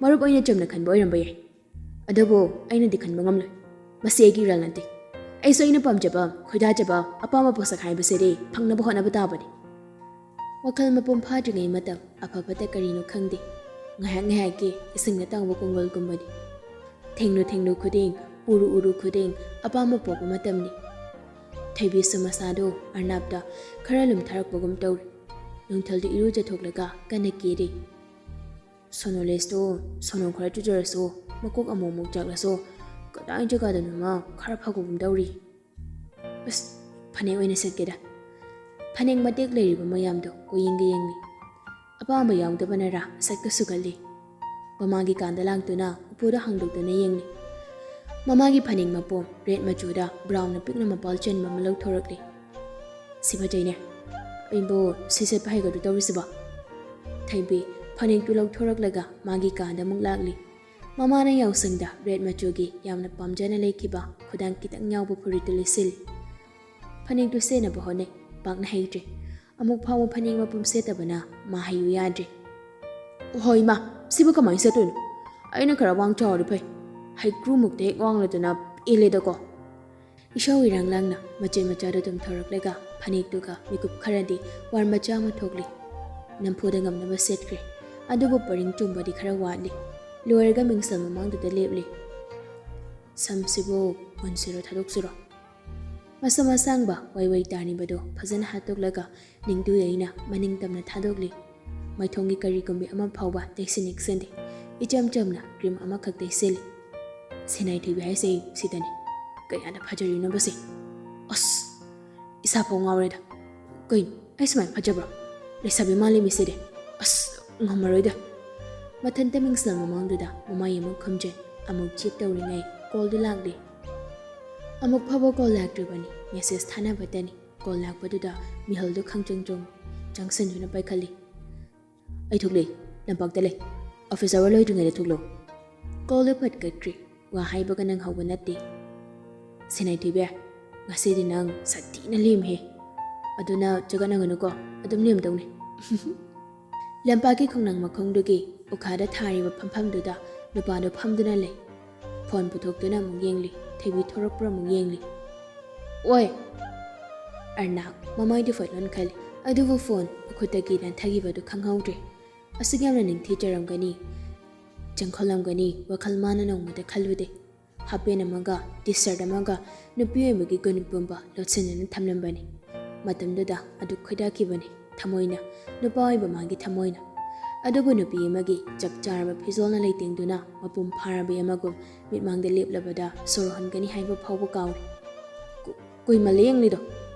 ꯃꯔꯨꯞ ꯑꯣꯏꯅ ꯆꯨꯝꯅ ꯈꯟꯕ ꯑꯣꯏꯔꯝꯕ ꯌꯥꯏ꯫ ꯑꯗꯨꯕꯨ ꯑꯩꯅꯗꯤ ꯈꯟꯕ ꯉꯝꯂꯣꯏ꯫ ꯃꯁꯤ ꯑꯩꯒꯤ ꯏꯔꯥꯜ ꯅꯠꯇꯦ꯫ ꯑꯩꯁꯨ ꯑꯩꯅ ꯄꯥꯝꯖꯕ, ꯈꯣꯏꯗꯥꯖꯕ, ꯑꯄꯥꯝꯕ ꯄꯣꯠꯁꯛ ꯍꯥꯏꯕꯁꯤꯗꯤ ꯐꯪꯅꯕ ꯍꯣꯠꯅꯕ ꯇꯥꯕꯅꯤ꯫ ꯋꯥꯈꯜ ꯃꯄꯨꯡ ꯐꯥꯗ꯭ꯔꯤꯉꯩ ꯃꯇꯝ ꯑꯐ ꯐꯠꯇ ꯀꯔꯤꯅꯣ ꯈꯪꯗꯦ꯫ ꯉꯥꯏꯍꯥꯛ ꯉꯥꯏꯍꯥꯛꯀꯤ ꯏꯁꯤꯡꯗ ꯇꯥꯡꯕ ꯀꯣꯡꯒꯣꯜꯒꯨꯝꯕꯅꯤ꯫ ꯊꯦꯡꯂꯨ ꯊꯦꯡꯂꯨ ꯈꯨꯗꯤꯡ, ꯎꯔꯨ ꯎꯔꯨ ꯈꯨꯗꯤꯡ ꯑꯄꯥꯝꯕ ꯄꯣꯛꯄ ꯃꯇꯝꯅꯤ꯫ ꯊꯣꯏꯕꯤꯁꯨ ꯃꯁꯥꯗꯨ ꯑꯔꯅꯥꯞꯇ ꯈꯔ ꯂꯨꯝꯊꯔꯛꯄꯒꯨꯝ ꯇꯧꯔꯤ꯫ ꯅꯨꯡꯊꯤꯜꯗ ꯏꯔꯨꯖꯊꯣꯛꯂꯒ ꯀꯟꯅ ꯀꯦꯔꯤ꯫ ꯁꯣꯅꯣꯂꯦꯁꯇꯣ ꯁꯣꯅꯣ ꯈꯔ ꯆꯨꯖꯔꯁꯨ ꯃꯀꯣꯛ ꯑꯃꯨꯛ ꯑꯃꯨꯛ ꯆꯥꯛꯂꯁꯨ ꯀꯗꯥꯏ ꯖꯒꯥꯗꯅꯣꯃ ꯈꯔ ꯐꯕꯒꯨꯝ ꯇꯧꯔꯤ꯫ ꯑꯁ, ꯐꯅꯦꯛ ꯑꯣꯏꯅ ꯁꯦꯠꯀꯦꯗ꯫ ꯐꯅꯦꯛ ꯃꯇꯦꯛ ꯂꯩꯔꯤꯕ ꯃꯌꯥꯝꯗꯣ ꯀꯣꯏꯌꯦꯡꯒ ꯌꯦꯡꯂꯤ꯫ ꯑꯄꯥꯝꯕ ꯌꯥꯎꯗꯕꯅꯔꯥ ꯁꯛꯀ ꯁꯨꯒꯜꯂꯤ꯫ ꯃꯃꯥꯒꯤ ꯀꯥꯗ ꯂꯥꯛꯇꯨꯅ ꯎꯄꯨꯗ ꯍꯥꯡꯗꯣꯛꯇꯨꯅ ꯌꯦꯡꯂꯤ꯫ ꯃꯃꯥꯒꯤ ꯐꯅꯦꯛ ꯃꯄꯣꯝ ꯔꯦꯗ ꯃꯆꯨꯗ ꯕ꯭ꯔꯥꯎꯟꯅ ꯄꯤꯛꯅ ꯃꯄꯥꯜ ꯆꯦꯟꯕ ꯑꯃ ꯂꯧꯊꯣꯔꯛꯂꯤ꯫ "ꯁꯤ ꯐꯖꯩꯅꯦ꯫ ꯑꯩꯕꯨ ꯁꯤ ꯁꯦꯠꯄ ꯍꯩꯒꯗ꯭ꯔꯣ ꯇꯧꯔꯤꯁꯤꯕꯣ?" ꯊꯣꯏꯕꯤ ꯐꯅꯦꯛꯇꯨ ꯂꯧꯊꯣꯔꯛꯂꯒ ꯃꯥꯒꯤ ꯀꯥꯗ ꯑꯃꯨꯛ ꯂꯥꯛꯂꯤ꯫ ꯃꯃꯥꯅ ꯌꯥꯎꯁꯪꯗ ꯔꯦꯗ ꯃꯆꯨꯒꯤ ꯌꯥꯝꯅ ꯄꯥꯝꯖꯅ ꯂꯩꯈꯤꯕ ꯈꯨꯗꯥꯡ ꯈꯤꯇꯪ ꯌꯥꯎꯕ ꯐꯨꯔꯤꯠꯇꯨ ꯂꯤꯠꯁꯤꯜꯂꯤ꯫ ꯐꯅꯦꯛꯇꯨ ꯁꯦꯠꯅꯕ ꯍꯣꯠꯅꯩ, ꯄꯥꯛꯅ ꯍꯩꯇ꯭ꯔꯤ꯫ ꯑꯃꯨꯛ ꯐꯥꯎꯕ ꯐꯅꯦꯛ ꯃꯄꯨꯝ ꯁꯦꯠꯇꯕꯅ ꯃꯥ ꯍꯩꯌꯨ ꯌꯥꯗ꯭ꯔꯤ꯫ "ꯍꯣꯏ ꯏꯃꯥ, ꯁꯤꯕꯨ ꯀꯃꯥꯏꯅ ꯁꯦꯠꯇꯣꯏꯅꯣ? ꯑꯩꯅ ꯈꯔ ꯋꯥꯡ ꯆꯥꯎꯔꯗꯤ ꯐꯩ꯫ ꯍꯩꯀ꯭ꯔꯨꯃꯨꯛꯇ ꯍꯦꯛ ꯋꯥꯡꯂꯗꯅ ꯄꯦꯜꯂꯦꯗꯀꯣ꯫" ꯏꯁꯧ ꯏꯔꯥꯡ ꯂꯥꯡꯅ ꯃꯆꯤꯟ ꯃꯆꯥꯗꯨ ꯇꯨꯝꯊꯣꯔꯛꯂꯒ ꯐꯅꯦꯛꯇꯨꯒ ꯃꯤꯀꯨꯞ ꯈꯔꯗꯤ ꯋꯥꯔ ꯃꯆꯥ ꯑꯃ ꯊꯣꯛꯂꯤ꯫ ꯅꯝꯐꯨꯗ ꯉꯝꯅꯕ ꯁꯦꯠꯈ꯭ꯔꯦ꯫ ꯑꯗꯨꯕꯨ ꯄꯔꯤꯡ ꯆꯨꯝꯕꯗꯤ ꯈꯔ ꯋꯥꯠꯂꯤ꯫ ꯂꯣꯏꯔꯒ ꯃꯤꯡꯁꯦꯜ ꯃꯃꯥꯡꯗꯨꯗ ꯂꯦꯞꯂꯤ꯫ "ꯁꯝꯁꯤꯕꯨ ꯃꯨꯟꯁꯤꯔꯣ ꯊꯥꯗꯣꯛꯁꯤꯔꯣ?" ꯃꯁꯝ ꯑꯁꯥꯡꯕ ꯋꯥꯏ ꯋꯥꯏ ꯇꯥꯔꯤꯕꯗꯨ ꯐꯖꯅ ꯍꯥꯠꯇꯣꯛꯂꯒ ꯅꯤꯡꯗꯨ ꯌꯩꯅ ꯃꯅꯤꯡ ꯇꯝꯅ ꯊꯥꯗꯣꯛꯂꯤ꯫ ꯃꯥꯏꯊꯣꯡꯒꯤ ꯀꯔꯤꯒꯨꯝꯕꯤ ꯑꯃ ꯐꯥꯎꯕ ꯇꯩꯁꯤꯟ ꯅꯤꯛꯁꯤꯟꯗꯦ꯫ ꯏꯆꯝ ꯆꯝꯅ ꯀ꯭ꯔꯤꯝ ꯑꯃꯈꯛ ꯇꯩꯁꯤꯜꯂꯤ꯫ "ꯁꯦꯅꯥꯏ ꯊꯣꯏꯕꯤ ꯍꯥꯏꯁꯦ ꯁꯤꯗꯅꯤ꯫ ꯀꯌꯥꯗ ꯐꯖꯔꯤꯅꯣꯕꯁꯦ꯫ ꯑꯁ! ꯏꯁꯥ ꯐꯥꯎ ꯉꯥꯎꯔꯦꯗ꯫ ꯀꯩꯅꯣ, ꯑꯩ ꯁꯨꯃꯥꯏꯅ ꯐꯖꯕ꯭ꯔꯣ? ꯂꯩꯁꯥꯕꯤ ꯃꯥꯜꯂꯤ ꯃꯤꯁꯤꯗꯤ꯫ ꯑꯁ! ꯉꯝꯃꯔꯣꯏꯗ꯫" ꯃꯊꯟꯇ ꯃꯤꯡꯁꯦꯜ ꯃꯃꯥꯡꯗꯨꯗ ꯃꯃꯥꯏ ꯑꯃꯨꯛ ꯈꯨꯝꯖꯤꯟ, ꯑꯃꯨꯛ ꯆꯤꯞ ꯇꯧꯔꯤꯉꯩ ꯀꯣꯜꯗꯨ ꯂꯥꯛꯂꯤ꯫ ꯑꯃꯨꯛ ꯐꯥꯎꯕ ꯀꯣꯜ ꯂꯥꯛꯇ꯭ꯔꯤꯕꯅꯤ꯫ ꯃꯦꯁꯦꯖ ꯊꯥꯅꯕꯇꯅꯤ꯫ ꯀꯣꯜ ꯂꯥꯛꯄꯗꯨꯗ ꯃꯤꯍꯨꯜꯗꯨ ꯈꯪꯆꯣꯡ ꯆꯣꯡ ꯆꯪꯁꯤꯟꯗꯨꯅ ꯄꯥꯏꯈꯠꯂꯤ꯫ "ꯑꯩ ꯊꯣꯛꯂꯦ꯫ ꯂꯝꯄꯥꯛꯇ ꯂꯩ꯫ ꯑꯣꯐꯤꯁ ꯑꯋꯥꯔ ꯂꯣꯏꯗ꯭ꯔꯤꯉꯩꯗ ꯊꯣꯛꯂꯛꯑꯣ꯫" ꯀꯣꯜꯗꯨ ꯐꯠ ꯀꯛꯈ꯭ꯔꯤ꯫ ꯋꯥ ꯍꯥꯏꯕꯒ ꯅꯪꯍꯧꯕ ꯅꯠꯇꯦ꯫ "ꯁꯦꯅꯥꯏ ꯊꯣꯏꯕꯤ, ꯉꯁꯤꯗꯤ ꯅꯪ ꯁꯥꯊꯤꯅ ꯂꯦꯝꯃꯦꯍꯦ꯫ ꯑꯗꯨꯅ ꯆꯒꯠꯅꯒꯅꯨꯀꯣ, ꯑꯗꯨꯝ ꯂꯦꯝꯗꯧꯅꯦ꯫" ꯂꯝꯄꯥꯛꯀꯤ ꯈꯣꯡꯅꯥꯡ ꯃꯈꯣꯡꯗꯨꯒꯤ ꯎꯈꯥꯗ ꯊꯥꯔꯤꯕ ꯐꯝꯐꯝꯗꯨꯗ ꯅꯨꯄꯥꯗꯨ ꯐꯝꯗꯨꯅ ꯂꯩ꯫ ꯐꯣꯟ ꯄꯨꯊꯣꯛꯇꯨꯅ ꯑꯃꯨꯛ ꯌꯦꯡꯂꯤ꯫ ꯊꯣꯏꯕꯤ ꯊꯣꯔꯛꯄ꯭ꯔꯥ ꯑꯃꯨꯛ ꯌꯦꯡꯂꯤ꯫ "ꯑꯣꯏ!" ꯑꯔꯅꯥꯕ ꯃꯃꯥꯏꯗꯨ ꯐꯠ ꯂꯣꯟꯈꯠꯂꯤ꯫ ꯑꯗꯨꯕꯨ ꯐꯣꯟ ꯈꯨꯠꯇꯒꯤ ꯅꯥꯟꯊꯈꯤꯕꯗꯨ ꯈꯪꯍꯧꯗ꯭ꯔꯦ꯫ ꯑꯁꯨꯛ ꯌꯥꯝꯅ ꯅꯤꯡꯊꯤꯖꯔꯝꯒꯅꯤ, ꯆꯪꯈꯣꯜꯂꯝꯒꯅꯤ ꯋꯥꯈꯜ ꯃꯥꯅ ꯅꯣꯡꯃꯇ ꯈꯜꯂꯨꯗꯦ꯫ ꯍꯥꯄꯦꯟ ꯑꯃꯒ ꯇꯤ ꯁꯔꯠ ꯑꯃꯒ ꯅꯨꯄꯤ ꯑꯣꯏꯕꯒꯤ ꯒꯨꯟ ꯄꯨꯝꯕ ꯂꯣꯠꯁꯤꯟꯗꯨꯅ ꯊꯝꯂꯝꯕꯅꯤ꯫ ꯃꯇꯝꯗꯨꯗ ꯑꯗꯨꯛ ꯈꯣꯏꯗꯥꯈꯤꯕꯅꯤ ꯊꯃꯣꯏꯅ, ꯅꯨꯄꯥ ꯑꯣꯏꯕ ꯃꯥꯒꯤ ꯊꯃꯣꯏꯅ꯫ ꯑꯗꯨꯕꯨ ꯅꯨꯄꯤ ꯑꯃꯒꯤ ꯆꯞ ꯆꯥꯔꯕ ꯐꯤꯖꯣꯜꯅ ꯂꯩꯇꯦꯡꯗꯨꯅ ꯃꯄꯨꯡ ꯐꯥꯔꯕꯤ ꯑꯃꯒꯨꯝ ꯃꯤꯠꯃꯥꯡꯗ ꯂꯦꯞꯂꯕꯗ ꯁꯣꯔ ꯍꯣꯟꯒꯅꯤ ꯍꯥꯏꯕ ꯐꯥꯎꯕ ꯀꯥꯎꯔꯦ꯫ ꯀꯨ-, ꯀꯨꯏꯃꯜꯂꯦ ꯌꯦꯡꯂꯤꯗꯣ꯫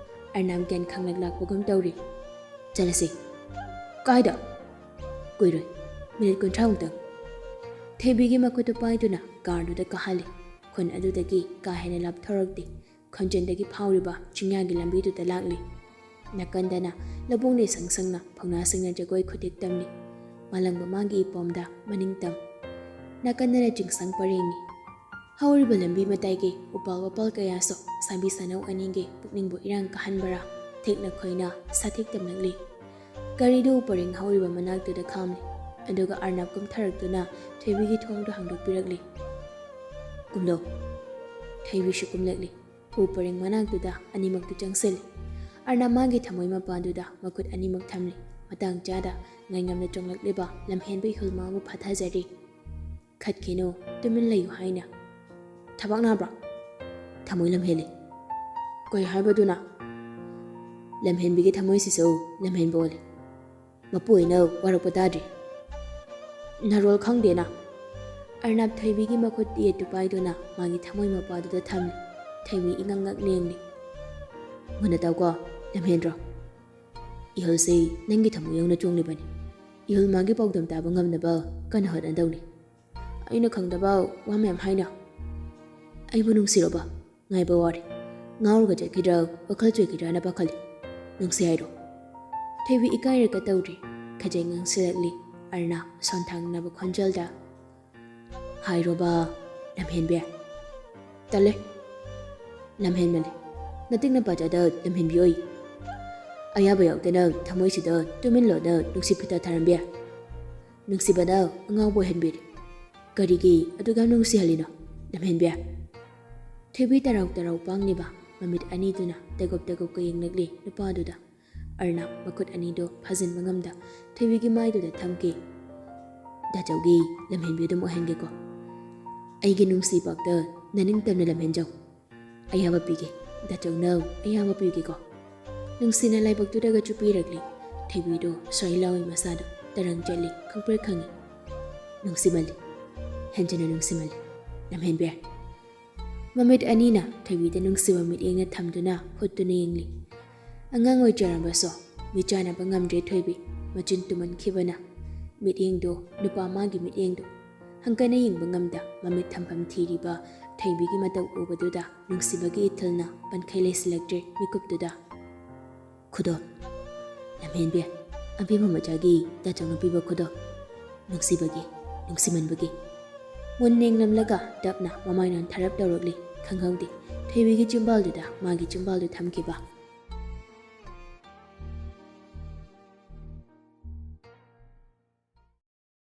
ꯑꯔꯅꯥꯕ ꯒ꯭ꯌꯥꯟ ꯈꯪꯂꯛ ꯂꯥꯛꯄꯒꯨꯝ ꯇꯧꯔꯤ꯫ "ꯆꯠꯂꯁꯤ꯫" "ꯀꯥꯏꯗ?" "ꯀꯨꯏꯔꯣꯏ, ꯃꯤꯅꯤꯠ ꯀꯨꯟꯊ꯭ꯔꯥꯃꯨꯛꯇꯪ꯫" ꯊꯣꯏꯕꯤꯒꯤ ꯃꯈꯨꯠꯇꯨ ꯄꯥꯏꯗꯨꯅ ꯀꯥꯔꯗꯨꯗ ꯀꯥꯍꯜꯂꯤ꯫ ꯈꯨꯟ ꯑꯗꯨꯗꯒꯤ ꯀꯥ ꯍꯦꯟꯅ ꯂꯥꯞꯊꯣꯔꯛꯇꯦ꯫ ꯈꯣꯟꯖꯦꯜꯗꯒꯤ ꯐꯥꯎꯔꯤꯕ ꯆꯤꯡꯌꯥꯒꯤ ꯂꯝꯕꯤꯗꯨꯗ ꯂꯥꯛꯂꯤ꯫ ꯅꯥꯀꯟꯗꯅ ꯂꯧꯕꯨꯛꯅ ꯏꯁꯪ ꯁꯪꯅ ꯐꯧꯅꯥꯁꯤꯡꯅ ꯖꯒꯣꯏ ꯈꯨꯊꯦꯛ ꯇꯝꯂꯤ꯫ ꯃꯥꯂꯪꯕ ꯃꯥꯒꯤ ꯏꯄꯣꯝꯗ ꯃꯅꯤꯡ ꯇꯝ꯫ ꯅꯥꯀꯟꯗꯅ ꯆꯤꯡꯁꯥꯡ ꯄꯔꯦꯡꯅꯤ꯫ ꯍꯧꯔꯤꯕ ꯂꯝꯕꯤ ꯃꯇꯥꯏꯒꯤ ꯎꯄꯥꯜ ꯋꯥꯄꯥꯜ ꯀꯌꯥꯁꯨ ꯁꯥꯕꯤ ꯁꯥꯅꯧ ꯑꯅꯤꯒꯤ ꯄꯨꯛꯅꯤꯡꯕꯨ ꯏꯔꯥꯡ ꯀꯥꯍꯟꯕꯔꯥ ꯊꯦꯛꯅ ꯈꯣꯏꯅ ꯁꯥꯊꯦꯛ ꯇꯝꯂꯛꯂꯤ꯫ ꯒꯥꯔꯤꯗꯨ ꯎꯄꯔꯦꯡ ꯍꯧꯔꯤꯕ ꯃꯅꯥꯛꯇꯨꯗ ꯈꯥꯝꯂꯤ꯫ ꯑꯗꯨꯒ ꯑꯔꯅꯕ ꯀꯨꯝꯊꯔꯛꯇꯨꯅ ꯊꯣꯏꯕꯤꯒꯤ ꯊꯣꯡꯗꯨ ꯍꯥꯡꯗꯣꯛꯄꯤꯔꯛꯂꯤ꯫ "ꯀꯨꯝꯂꯣ꯫" ꯊꯣꯏꯕꯤꯁꯨ ꯀꯨꯝꯂꯛꯂꯤ꯫ ꯎ ꯄꯔꯦꯡ ꯃꯅꯥꯛꯇꯨꯗ ꯑꯅꯤꯃꯛꯇꯨ ꯆꯪꯁꯤꯜꯂꯤ꯫ ꯑꯔꯅꯕ ꯃꯥꯒꯤ ꯊꯃꯣꯏ ꯃꯄꯥꯗꯨꯗ ꯃꯈꯨꯠ ꯑꯅꯤꯃꯛ ꯊꯝꯂꯤ꯫ ꯃꯇꯥꯡ ꯆꯥꯗ ꯉꯥꯏꯉꯝꯅ ꯆꯣꯡꯂꯛꯂꯤꯕ ꯂꯝꯍꯦꯟꯕ ꯏꯍꯨꯜ ꯃꯥꯕꯨ ꯐꯥꯊꯖꯔꯤ꯫ "ꯈꯠꯈꯤꯅꯨ, ꯇꯨꯃꯤꯟ ꯂꯩꯌꯨ" ꯍꯥꯏꯅ꯫ "ꯊꯕꯥꯛ ꯅꯥꯕ꯭ꯔꯥ?" "ꯊꯃꯣꯏ ꯂꯝꯍꯦꯜꯂꯤ꯫" "ꯀꯩ ꯍꯥꯏꯕꯗꯨꯅ?" "ꯂꯝꯍꯦꯟꯕꯤꯒꯤ ꯊꯃꯣꯏꯁꯤꯁꯨ ꯂꯝꯍꯦꯟꯕ ꯑꯣꯜꯂꯤ꯫ ꯃꯄꯨ ꯑꯣꯏꯅ ꯋꯥꯔꯛꯄ ꯇꯥꯗ꯭ꯔꯤ꯫" "ꯅꯔꯣꯜ ꯈꯪꯗꯦꯅ꯫" ꯑꯔꯅꯕ ꯊꯣꯏꯕꯤꯒꯤ ꯃꯈꯨꯠ ꯌꯦꯠꯇꯨ ꯄꯥꯏꯗꯨꯅ ꯃꯥꯒꯤ ꯊꯃꯣꯏ ꯃꯄꯥꯗꯨꯗ ꯊꯝꯂꯤ꯫ ꯊꯣꯏꯕꯤ ꯏꯉꯛ ꯉꯛ ꯂꯦꯡꯂꯤ꯫ "ꯃꯨꯟꯅ ꯇꯥꯎꯀꯣ, ꯂꯝꯍꯦꯟꯗ꯭ꯔꯣ꯫ ꯏꯍꯨꯜꯁꯤ ꯅꯪꯒꯤ ꯊꯃꯣꯏ ꯌꯧꯅ ꯆꯣꯡꯂꯤꯕꯅꯤ꯫ ꯏꯍꯨꯜ ꯃꯥꯒꯤ ꯄꯥꯎꯗꯝ ꯇꯥꯕ ꯉꯝꯅꯕ ꯀꯟꯅ ꯍꯣꯠꯅꯗꯧꯅꯤ꯫" "ꯑꯩꯅ ꯈꯪꯗꯕ ꯋꯥ ꯃꯌꯥꯝ ꯍꯥꯏꯅ꯫" "ꯑꯩꯕꯨ ꯅꯨꯡꯁꯤꯔꯕ? ꯉꯥꯏꯕ ꯋꯥꯔꯦ꯫ ꯉꯥꯎꯔꯒ ꯆꯠꯈꯤꯗ꯭ꯔꯥ, ꯋꯥꯈꯜ ꯆꯣꯏꯈꯤꯗ꯭ꯔꯥꯅ ꯄꯥꯈꯠꯂꯤ꯫ ꯅꯨꯡꯁꯤ ꯍꯥꯏꯔꯣ꯫" ꯊꯣꯏꯕꯤ ꯏꯀꯥꯏꯔꯒ ꯇꯧꯗ꯭ꯔꯤ꯫ ꯈꯖꯦꯡ ꯉꯥꯡꯁꯤꯜꯂꯛꯂꯤ꯫ ꯑꯔꯅꯕ ꯁꯣꯟꯊꯥꯡꯅꯕ ꯈꯣꯟꯖꯦꯜꯗ, "ꯍꯥꯏꯔꯣꯕ, ꯂꯝꯍꯦꯟꯕꯤ꯫" "ꯇꯜꯂꯦ꯫ ꯂꯝꯍꯦꯟꯃꯜꯂꯦ꯫ ꯅꯇꯤꯛꯅ ꯄꯥꯖꯗ ꯂꯝꯍꯦꯟꯕꯤ ꯑꯣꯏ꯫ ꯑꯌꯥꯕ ꯌꯥꯎꯗꯅ ꯊꯃꯣꯏꯁꯤꯗ ꯇꯨꯃꯤꯟ ꯂꯣꯟꯅ ꯅꯨꯡꯁꯤ ꯐꯤꯗꯥ ꯊꯥꯔꯝꯕꯤ꯫ ꯅꯨꯡꯁꯤꯕꯅ ꯑꯉꯥꯎꯕ ꯑꯣꯏꯍꯟꯕꯤꯔꯦ꯫ ꯀꯔꯤꯒꯤ ꯑꯗꯨꯛ ꯌꯥꯝ ꯅꯨꯡꯁꯤꯍꯜꯂꯤꯅꯣ, ꯂꯝꯍꯦꯟꯕꯤ?" ꯊꯣꯏꯕꯤ ꯇꯔꯥꯎ ꯇꯔꯥꯎ ꯄꯥꯡꯂꯤꯕ ꯃꯃꯤꯠ ꯑꯅꯤꯗꯨꯅ ꯇꯒꯨꯞ ꯇꯒꯨꯞꯀ ꯌꯦꯡꯂꯛꯂꯤ ꯅꯨꯄꯥꯗꯨꯗ꯫ ꯑꯔꯅꯕ ꯃꯈꯨꯠ ꯑꯅꯤꯗꯨ ꯐꯥꯖꯤꯟꯕ ꯉꯝꯗ ꯊꯣꯏꯕꯤꯒꯤ ꯃꯥꯏꯗꯨꯗ ꯊꯝꯈꯤ꯫ "ꯗꯥꯆꯧꯒꯤ ꯂꯝꯍꯦꯟꯕꯤ ꯑꯗꯨꯝ ꯑꯣꯏꯍꯟꯒꯦꯀꯣ꯫ ꯑꯩꯒꯤ ꯅꯨꯡꯁꯤ ꯄꯥꯛꯇ ꯅꯅꯤꯡꯇꯝꯅ ꯂꯝꯍꯦꯟꯖꯧ꯫ ꯑꯌꯥꯕ ꯄꯤꯒꯦ, ꯗꯥꯆꯧꯅ ꯑꯌꯥꯕ ꯄꯤꯒꯦꯀꯣ꯫" ꯅꯨꯡꯁꯤꯅ ꯂꯥꯏꯕꯛꯇꯨꯗꯒ ꯆꯨꯞꯄꯤꯔꯛꯂꯤ꯫ ꯊꯣꯏꯕꯤꯗꯣ ꯁ꯭ꯋꯥꯏ ꯂꯥꯎꯏ ꯃꯁꯥꯗꯣ ꯇꯔꯪ ꯆꯠꯂꯤ, ꯈꯪꯄ꯭ꯔꯦꯛ ꯈꯪꯉꯤ꯫ "ꯅꯨꯡꯁꯤꯃꯜꯂꯤ, ꯍꯦꯟꯖꯤꯟꯅ ꯅꯨꯡꯁꯤꯃꯜꯂꯤ, ꯂꯝꯍꯦꯟꯕꯤ꯫" ꯃꯃꯤꯠ ꯑꯅꯤꯅ ꯊꯣꯏꯕꯤꯗ ꯅꯨꯡꯁꯤꯕ ꯃꯤꯠꯌꯦꯡꯅ ꯊꯝꯗꯨꯅ ꯍꯨꯠꯇꯨꯅ ꯌꯦꯡꯂꯤ꯫ ꯑꯉꯥꯡ ꯑꯣꯏꯖꯔꯕꯁꯨ ꯃꯤꯠ ꯆꯥꯟꯅꯕ ꯉꯝꯗ꯭ꯔꯦ ꯊꯣꯏꯕꯤ, ꯃꯆꯤꯟ ꯇꯨꯝꯃꯟꯈꯤꯕꯅ꯫ ꯃꯤꯠꯌꯦꯡꯗꯣ, ꯅꯨꯄꯥ ꯃꯥꯒꯤ ꯃꯤꯠꯌꯦꯡꯗꯣ꯫ ꯍꯪꯀꯠꯅ ꯌꯦꯡꯕ ꯉꯝꯗ ꯃꯃꯤꯠ ꯊꯝꯐꯝ ꯊꯤꯔꯤꯕ ꯊꯣꯏꯕꯤꯒꯤ ꯃꯇꯧ ꯎꯕꯗꯨꯗ ꯅꯨꯡꯁꯤꯕꯒꯤ ꯏꯊꯤꯜꯅ ꯄꯟꯈꯩ ꯂꯩꯁꯤꯜꯂꯛꯇ꯭ꯔꯦ ꯃꯤꯀꯨꯞꯇꯨꯗ꯫ "ꯈꯨꯗꯣꯜ, ꯂꯝꯍꯦꯟꯕꯤ, ꯑꯕꯦꯝꯃ ꯃꯆꯥꯒꯤ ꯇꯥꯆꯧꯅ ꯄꯤꯕ ꯈꯨꯗꯣꯜ꯫ ꯅꯨꯡꯁꯤꯕꯒꯤ, ꯅꯨꯡꯁꯤꯃꯟꯕꯒꯤ꯫" ꯃꯨꯟꯅ ꯌꯦꯡꯂꯝꯂꯒ ꯇꯞꯅ ꯃꯃꯥꯏ ꯅꯥꯟꯊꯔꯞ ꯇꯧꯔꯛꯂꯤ꯫ ꯈꯪꯍꯧꯗꯦ ꯊꯣꯏꯕꯤꯒꯤ ꯆꯤꯝꯕꯥꯜꯗꯨꯗ ꯃꯥꯒꯤ ꯆꯤꯝꯕꯥꯜꯗꯨ ꯊꯝꯈꯤꯕ꯫